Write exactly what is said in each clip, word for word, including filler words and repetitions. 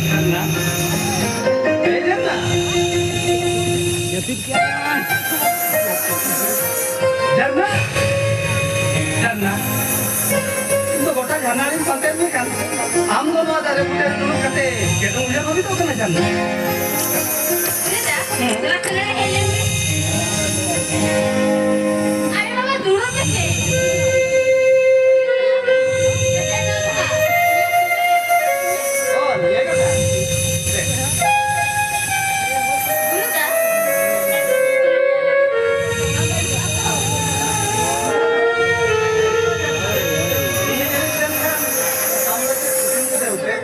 ᱡᱷᱟᱨᱱᱟ! ᱡᱷᱟᱨᱱᱟ! ᱡᱟᱹᱯᱤᱫ ᱠᱮᱜᱼᱟ᱾ ᱡᱷᱟᱨᱱᱟ! ᱡᱷᱟᱨᱱᱟ! ᱤᱧ ᱫᱚ ᱜᱚᱴᱟ ᱡᱷᱟᱨᱱᱟ ᱨᱤᱧ ᱯᱟᱱᱛᱮᱭᱮᱫ ᱢᱮ ᱠᱟᱱ᱾ ᱟᱢ ᱫᱚ ᱱᱚᱣᱟ ᱫᱟᱨᱮ ᱵᱩᱴᱟᱹ ᱨᱮ ᱫᱩᱲᱩᱵ ᱠᱟᱛᱮ ᱪᱮᱫ ᱮᱢ ᱩᱭᱦᱟᱹᱨ ᱵᱷᱟᱵᱤᱛᱚᱜ ᱠᱟᱱᱟ, ᱡᱷᱟᱨᱱᱟ? ᱦᱮᱸ᱾ ᱱᱚᱣᱟ ᱠᱷᱟᱹᱞᱟᱹᱭ ᱨᱮ ᱦᱮᱡ ᱞᱮᱱ ᱢᱮ᱾ ᱟᱨᱮ ᱵᱟᱵᱟ, ᱫᱩᱲᱩᱵ ᱢᱮᱥᱮ᱾ ᱚ, ᱱᱤᱭᱟᱹ ᱠᱟᱛᱷᱟ᱾ ᱫᱮ᱾ ᱫᱩᱲᱩᱵ ᱫᱟ᱾ ᱤᱧ ᱞᱮᱱᱠᱷᱟᱱ ᱟᱢ ᱫᱚ ᱪᱮᱫ ᱠᱩᱥᱤᱢ ᱵᱩᱡᱷᱟᱹᱣ ᱛᱮ?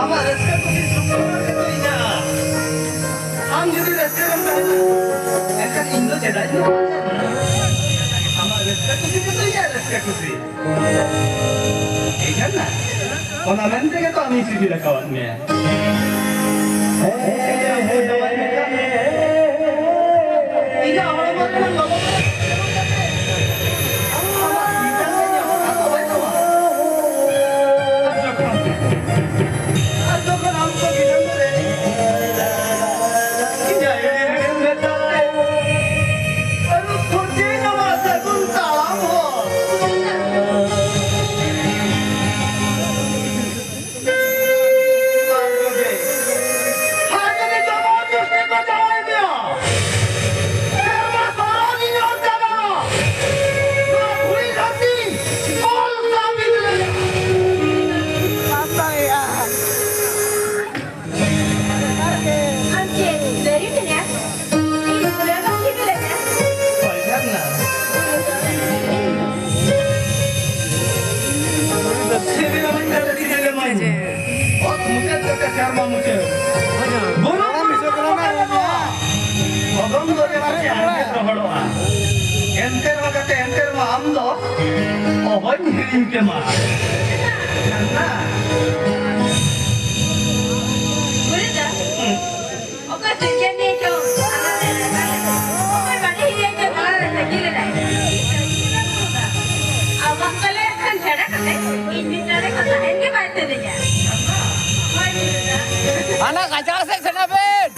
ᱟᱢᱟᱜ ᱨᱟᱹᱥᱠᱟᱹ ᱠᱩᱥᱤ ᱥᱩᱠ ᱜᱮᱛᱚ ᱤᱧᱟᱹᱜ᱾ ᱟᱢ ᱡᱩᱫᱤ ᱨᱟᱹᱥᱠᱟᱹ ᱨᱮᱢ ᱛᱟᱦᱮᱱᱟ, ᱮᱱᱠᱷᱟᱱ ᱤᱧ ᱫᱚ ᱪᱮᱫᱟᱜ ᱤᱧ ᱫᱚᱦᱚᱭᱟ? ᱟᱢᱟᱜ ᱨᱟᱹᱥᱠᱟᱹ ᱠᱩᱥᱤ ᱜᱮᱛᱚ ᱤᱧᱟᱹᱜ ᱨᱟᱹᱥᱠᱟᱹ ᱠᱩᱥᱤ᱾ ᱮ ᱡᱷᱟᱨᱱᱟ, ᱚᱱᱟ ᱢᱮᱱ ᱛᱮᱜᱮ ᱛᱚ ᱟᱢᱤᱧ ᱥᱤᱵᱤᱞ ᱟᱠᱟᱣᱟᱫ ᱢᱮᱭᱟ᱾ ᱤᱧᱟᱜ ᱦᱚᱲᱢᱚ ᱨᱮᱱᱟᱜ ᱞᱚᱞᱚ ᱟᱢᱟᱜ ᱵᱤᱪᱟᱹᱨ ᱨᱮ ᱧᱟᱢᱚᱜ ᱠᱟᱱ ᱫᱚ ᱵᱟᱭ ᱧᱟᱢᱟ᱾ ᱟᱨ ᱡᱚᱠᱷᱚᱱ, ᱟᱨ ᱡᱚᱠᱷᱚᱱ ᱟᱢ ᱠᱚ ᱵᱤᱞᱚᱢ ᱨᱮ ᱤᱧᱟᱜ ᱮᱲᱮ ᱮᱲᱮ ᱢᱮᱛᱟᱜ ᱛᱮ ᱟᱹᱨᱩᱵ ᱯᱷᱩᱨᱪᱟᱹᱭ ᱧᱟᱢᱟ ᱥᱟᱹᱜᱩᱱ ᱛᱟᱲᱟᱢ ᱦᱚᱨ᱾ ᱟᱨ ᱡᱩᱫᱤ, ᱟᱨ ᱡᱩᱫᱤ ᱡᱚᱵᱚᱨ ᱡᱚᱥᱛᱤ ᱠᱚ ᱡᱟᱶᱟᱭ ᱢᱮᱭᱟ, ᱥᱮᱨᱢᱟ ᱥᱟᱨᱟ ᱜᱤᱧ ᱚᱨ ᱪᱟᱞᱟᱜᱼᱟ᱾ ᱱᱚᱣᱟ ᱫᱷᱩᱲᱤ ᱫᱷᱟᱹᱨᱛᱤ ᱚᱞ ᱥᱟᱹᱵᱤᱛ ᱞᱟᱹᱜᱤᱫ᱾ ᱵᱟᱢ ᱫᱟᱲᱮᱭᱟᱜᱼᱟ᱾ ᱚᱦᱚᱧ ᱦᱤᱲᱤᱧ ᱠᱮᱢᱟ᱾ ᱱᱟᱱᱟ᱾ ᱜᱩᱨᱤᱡ ᱫᱟ᱾ ᱚᱠᱚᱭ ᱥᱮ ᱪᱮᱫ ᱱᱤᱭᱮ ᱪᱚ ᱟᱞᱟᱝ ᱞᱮ ᱞᱟᱜᱟᱣ ᱞᱮᱫᱟ᱾ ᱚᱠᱚᱭ ᱵᱟᱹᱲᱤᱡ ᱱᱤᱭᱮ ᱪᱚ ᱛᱟᱞᱟ ᱨᱮ ᱛᱟᱹᱠᱤ ᱞᱮᱱᱟᱭ᱾ ᱟᱨ ᱵᱟᱝ ᱛᱟᱞᱮ ᱠᱷᱟᱱ ᱪᱷᱟᱰᱟ ᱠᱟᱛᱮ ᱤᱧ ᱵᱤᱪᱟᱹᱨ ᱨᱮ ᱠᱚ ᱛᱟᱦᱮᱱ ᱜᱮ ᱵᱟᱭ ᱥᱟᱱᱟᱧᱟ᱾ ᱦᱟᱱᱟ ᱜᱟᱡᱟᱲ ᱥᱮᱫ ᱥᱮᱱᱚᱜ ᱵᱮᱱ᱾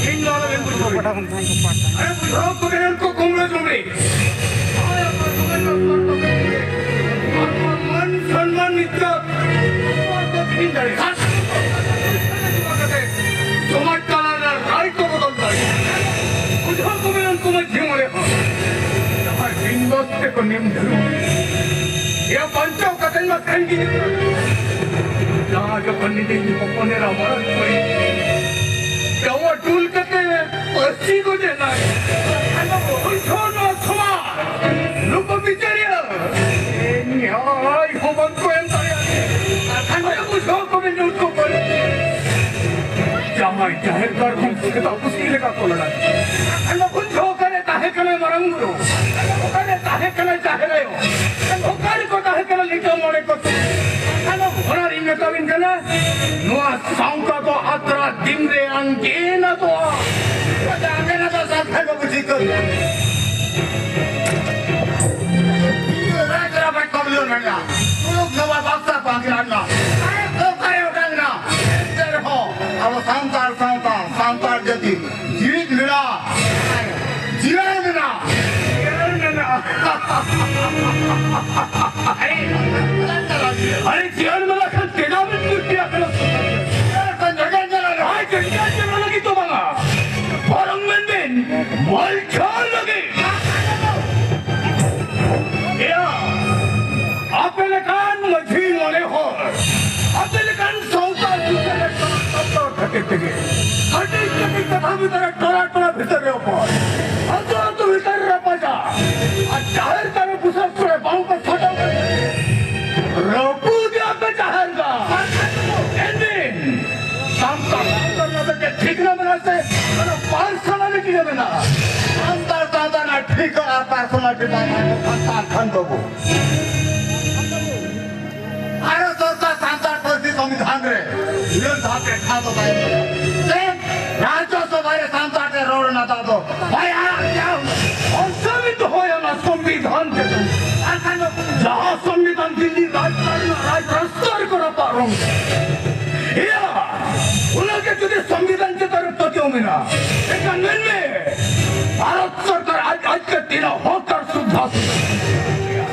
ᱤᱧ ᱱᱚᱣᱟ ᱫᱚ ᱵᱟᱹᱧ ᱵᱩᱡᱷᱟᱹᱣ ᱮᱫᱟ᱾ ᱟᱨᱮ ᱵᱩᱡᱷᱟᱹᱣ ᱠᱚ ᱵᱮᱱ ᱩᱱᱠᱩ ᱠᱩᱢᱲᱩ ᱪᱩᱢᱲᱤ᱾ ᱟᱨ ᱢᱟᱱ ᱥᱚᱱᱢᱟᱱ ᱤᱡᱡᱚᱛ ᱱᱚᱣᱟ ᱠᱚ ᱟᱹᱠᱷᱨᱤᱧ ᱫᱟᱲᱮᱭᱟᱜᱼᱟ᱾ ᱥᱚᱢᱟᱡᱽ ᱛᱟᱞᱟ ᱨᱮ ᱨᱟᱭ ᱠᱚ ᱵᱚᱫᱚᱞ ᱫᱟᱲᱮᱭᱟᱜᱼᱟ᱾ ᱵᱩᱡᱷᱟᱹᱣ ᱠᱚ ᱵᱮᱱ ᱩᱱᱠᱩ ᱢᱟᱹᱡᱷᱤ ᱢᱚᱬᱮ ᱦᱚᱲ᱾ ᱡᱟᱦᱟᱸᱭ ᱵᱤᱱ ᱫᱚᱥ ᱛᱮᱠᱚ ᱱᱤᱢ ᱫᱷᱟᱹᱨᱩ᱾ ᱮ ᱵᱟᱧᱪᱟᱣ ᱠᱟᱛᱮ ᱢᱟ ᱠᱷᱟᱱ ᱜᱮ ᱡᱟᱦᱟᱸ ᱡᱚᱠᱷᱚᱱ ᱱᱤᱡᱮ ᱦᱚᱯᱚᱱ ᱮᱨᱟ ᱢᱟᱨᱟᱝ ᱠᱩᱲᱤ ᱡᱟᱣᱟ ᱫᱩᱞ ᱠᱟᱛᱮ ᱯᱟᱹᱥᱤ ᱜᱚᱡᱮ ᱱᱟᱭ᱾ ᱟᱫᱚ ᱵᱩᱡᱷᱟᱹᱣ ᱱᱚᱣᱟ ᱥᱚᱢᱟᱡᱽ ᱱᱩᱠᱩ ᱵᱤᱪᱟᱹᱨᱤᱭᱟᱹ ᱱᱮᱦᱚᱨ ᱦᱚᱸ ᱵᱟᱝ ᱠᱚ ᱮᱢ ᱫᱟᱲᱮᱭᱟᱜ ᱠᱟᱱᱟ᱾ ᱟᱨ ᱠᱷᱟᱱ ᱫᱚ ᱵᱩᱡᱷᱟᱹᱣ ᱠᱚ ᱵᱤᱱ ᱱᱩᱠᱩ ᱠᱚ ᱡᱟᱶᱟᱭ ᱡᱟᱦᱮᱨ ᱜᱟᱲ ᱠᱷᱚᱱ ᱥᱮᱛᱟ ᱯᱩᱥᱤ ᱞᱮᱠᱟ ᱠᱚ ᱞᱟᱲᱟ᱾ ᱟᱨ ᱵᱩᱡᱷᱟᱹᱣ ᱚᱠᱟᱨᱮ ᱛᱟᱦᱮᱸ ᱠᱟᱱᱟᱭ ᱢᱟᱨᱟᱝ ᱵᱩᱨᱩ? ᱚᱠᱟᱨᱮ ᱛᱟᱦᱮᱸ ᱠᱟᱱᱟᱭ ᱡᱟᱦᱮᱨ ᱟᱭᱳ? ᱚᱠᱟ ᱨᱮᱠᱚ ᱛᱟᱦᱮᱸ ᱠᱟᱱᱟ ᱞᱤᱴᱟᱹ ᱢᱚᱬᱮ ᱠᱚ? ᱟᱫᱚ ᱚᱱᱟ ᱨᱤᱧ ᱢᱮᱛᱟᱵᱤᱱ ᱠᱟᱱᱟ, ᱱᱚᱣᱟ ᱥᱟᱶᱛᱟ ᱫᱚ ᱟᱛᱨᱟ ᱫᱤᱱ ᱨᱮ ᱟᱸᱜᱮᱱ ᱟᱫᱚᱜᱼᱟ᱾ ᱟᱸᱜᱮᱱ ᱟᱫᱚ ᱥᱟᱱᱛᱟᱲ ᱠᱚ ᱵᱩᱡᱷᱟᱹᱣ ᱠᱚ᱾ ᱨᱟᱡᱽ ᱨᱟᱵᱟᱭ ᱠᱚᱢᱞᱤᱭᱚᱱ ᱨᱮᱱᱟᱜ ᱢᱩᱞᱩᱠ ᱱᱚᱣᱟ ᱵᱟᱫᱥᱟ ᱠᱚ ᱟᱸᱜᱮᱱ ᱟᱫ ᱱᱟ᱾ ᱟᱨ ᱚᱠᱟᱨᱮ ᱚᱴᱟᱝ ᱮᱱᱟ? ᱮᱱᱛᱮ ᱨᱮᱦᱚᱸ ᱟᱵᱚ ᱥᱟᱱᱛᱟᱲ ᱥᱟᱶᱛᱟ, ᱥᱟᱱᱛᱟᱲ ᱡᱟᱹᱛᱤ ᱡᱤᱣᱤᱫ ᱢᱮᱱᱟᱜᱼᱟ, ᱡᱤᱭᱚᱱ ᱢᱮᱱᱟᱜᱼᱟ, ᱡᱤᱭᱚᱱ ᱢᱮᱱᱟᱜᱼᱟ᱾ ᱟᱨᱮ, ᱟᱨᱮ, ᱡᱤᱭᱚᱱ ᱢᱮᱱᱟᱜ ᱠᱷᱟᱱ ᱪᱮᱫᱟᱜ ᱵᱤᱱ ᱠᱩᱥᱤᱭᱟᱜ ᱠᱟᱱᱟ? ᱟᱨ ᱠᱷᱟᱱ ᱡᱟᱭᱜᱟ ᱧᱮᱞ ᱟᱞᱮ᱾ ᱟᱨ ᱡᱟᱭᱜᱟ ᱧᱮᱞ ᱞᱟᱹᱜᱤᱫ ᱫᱚ ᱵᱟᱝᱟ, ᱵᱚᱨᱚᱝ ᱢᱮᱱ ᱵᱤᱱ ᱢᱚᱞᱪᱷᱟ ᱞᱟᱹᱜᱤᱫ᱾ ᱮᱭᱟ, ᱟᱯᱮ ᱞᱮᱠᱟᱱ ᱢᱟᱹᱡᱷᱤ ᱢᱚᱬᱮ ᱦᱚᱲ, ᱟᱯᱮ ᱞᱮᱠᱟᱱ ᱥᱟᱶᱛᱟ ᱥᱩᱥᱟᱹᱨᱤᱭᱟᱹ ᱠᱚ ᱥᱟᱶᱛᱟ ᱠᱷᱟᱹᱛᱤᱨ ᱛᱮᱜᱮ ᱠᱟᱹᱴᱤᱡ ᱠᱟᱹᱴᱤᱡ ᱠᱟᱛᱷᱟ ᱵᱷᱤᱛᱟᱹᱨ ᱨᱮ ᱴᱚᱞᱟ ᱴᱚᱞᱟ ᱵᱷᱤᱛᱟᱹᱨ ᱨᱮ ᱚᱯᱚᱨ, ᱟᱹᱛᱩ ᱟᱹᱛᱩ ᱵᱷᱤᱛᱟᱹᱨ ᱨᱮ ᱨᱟᱯᱟᱪᱟᱜ, ᱟᱨ ᱡᱟᱦᱮᱨ ᱜᱟᱲ ᱨᱮ ᱵᱤᱥᱮᱥ ᱠᱚᱨᱮ ᱵᱟᱝ ᱯᱮ ᱪᱷᱟᱰᱟᱣ ᱠᱟᱛᱮ ᱨᱟᱹᱯᱩᱫ ᱮᱫᱟ ᱯᱮ ᱡᱟᱦᱮᱨ ᱜᱟᱲ᱾ ᱮᱱᱫᱤᱱ ᱥᱟᱱᱛᱟᱲ ᱥᱟᱶᱛᱟ ᱨᱮᱱᱟᱜ ᱢᱤᱫᱴᱮᱱ ᱴᱷᱤᱠᱟᱹᱱᱟ ᱢᱮᱱᱟᱜᱼᱟ ᱥᱮ? ᱚᱱᱟ ᱯᱟᱨᱥᱚᱱᱟᱞᱤᱴᱤ ᱨᱮ ᱢᱮᱱᱟᱜᱼᱟ᱾ ᱥᱟᱱᱛᱟᱲ ᱥᱟᱶᱛᱟ ᱨᱮᱱᱟᱜ ᱴᱷᱤᱠᱟᱹᱱᱟ ᱟᱨ ᱯᱟᱨᱥᱚᱱᱟᱞᱤᱴᱤ ᱵᱟᱝ ᱛᱟᱦᱮᱸ ᱞᱮᱱᱠᱷᱟᱱ ᱥᱟᱱᱛᱟᱲ ᱠᱷᱟᱱ ᱫᱚᱵᱚ ᱟᱨᱚ ᱥᱚᱨᱠᱟᱨ ᱥᱟᱱᱛᱟᱲ ᱯᱟᱹᱨᱥᱤ ᱥᱚᱝᱵᱤᱫᱷᱟᱱ ᱨᱮ ᱤᱨᱟᱹᱞ ᱫᱷᱟᱣ ᱯᱮ ᱫᱷᱟᱣ ᱫᱚ ᱵᱟᱭ ᱮᱢ ᱠᱟᱫᱟ᱾ ᱥᱮ ᱨᱟᱡᱽᱡᱚ ᱥᱚᱵᱷᱟ ᱨᱮ ᱥᱟᱱᱛᱟᱲ ᱛᱮ ᱨᱚᱲ ᱨᱮᱱᱟᱜ ᱫᱟᱣ ᱫᱚ ᱵᱟᱭ ᱟᱲᱟᱜ ᱠᱮᱫᱟ᱾ ᱚᱱᱠᱟ ᱜᱮ ᱫᱚᱦᱚᱭᱟ ᱚᱱᱟ ᱥᱚᱝᱵᱤᱫᱷᱟᱱ ᱛᱮᱫᱚ᱾ ᱟᱨ ᱠᱷᱟᱱ ᱫᱚ ᱡᱟᱦᱟᱸ ᱥᱚᱝᱵᱤᱫᱷᱟᱱ ᱫᱤᱞᱞᱤ ᱨᱟᱡᱽ ᱨᱟᱡᱽ ᱨᱟᱥᱛᱟ ᱨᱮᱠᱚ ᱨᱟᱯᱟᱜ ᱨᱚᱝ ᱠᱮᱫᱟ᱾ ᱮᱭᱟ, ᱚᱱᱟᱜᱮ ᱡᱩᱫᱤ ᱥᱚᱝᱵᱤᱫᱷᱟᱱ ᱪᱮᱛᱟᱱ ᱨᱮ ᱯᱟᱹᱛᱭᱟᱹᱣ ᱢᱮᱱᱟᱜᱼᱟ, ᱮᱱᱠᱷᱟᱱ ᱢᱮᱱ ᱢᱮ, ᱵᱷᱟᱨᱚᱛ ᱥᱚᱨᱠᱟᱨ ᱟᱡ ᱟᱡ ᱛᱮ ᱛᱤᱱᱟᱹᱜ ᱦᱚᱠ ᱟᱨ ᱥᱩᱵᱤᱫᱷᱟ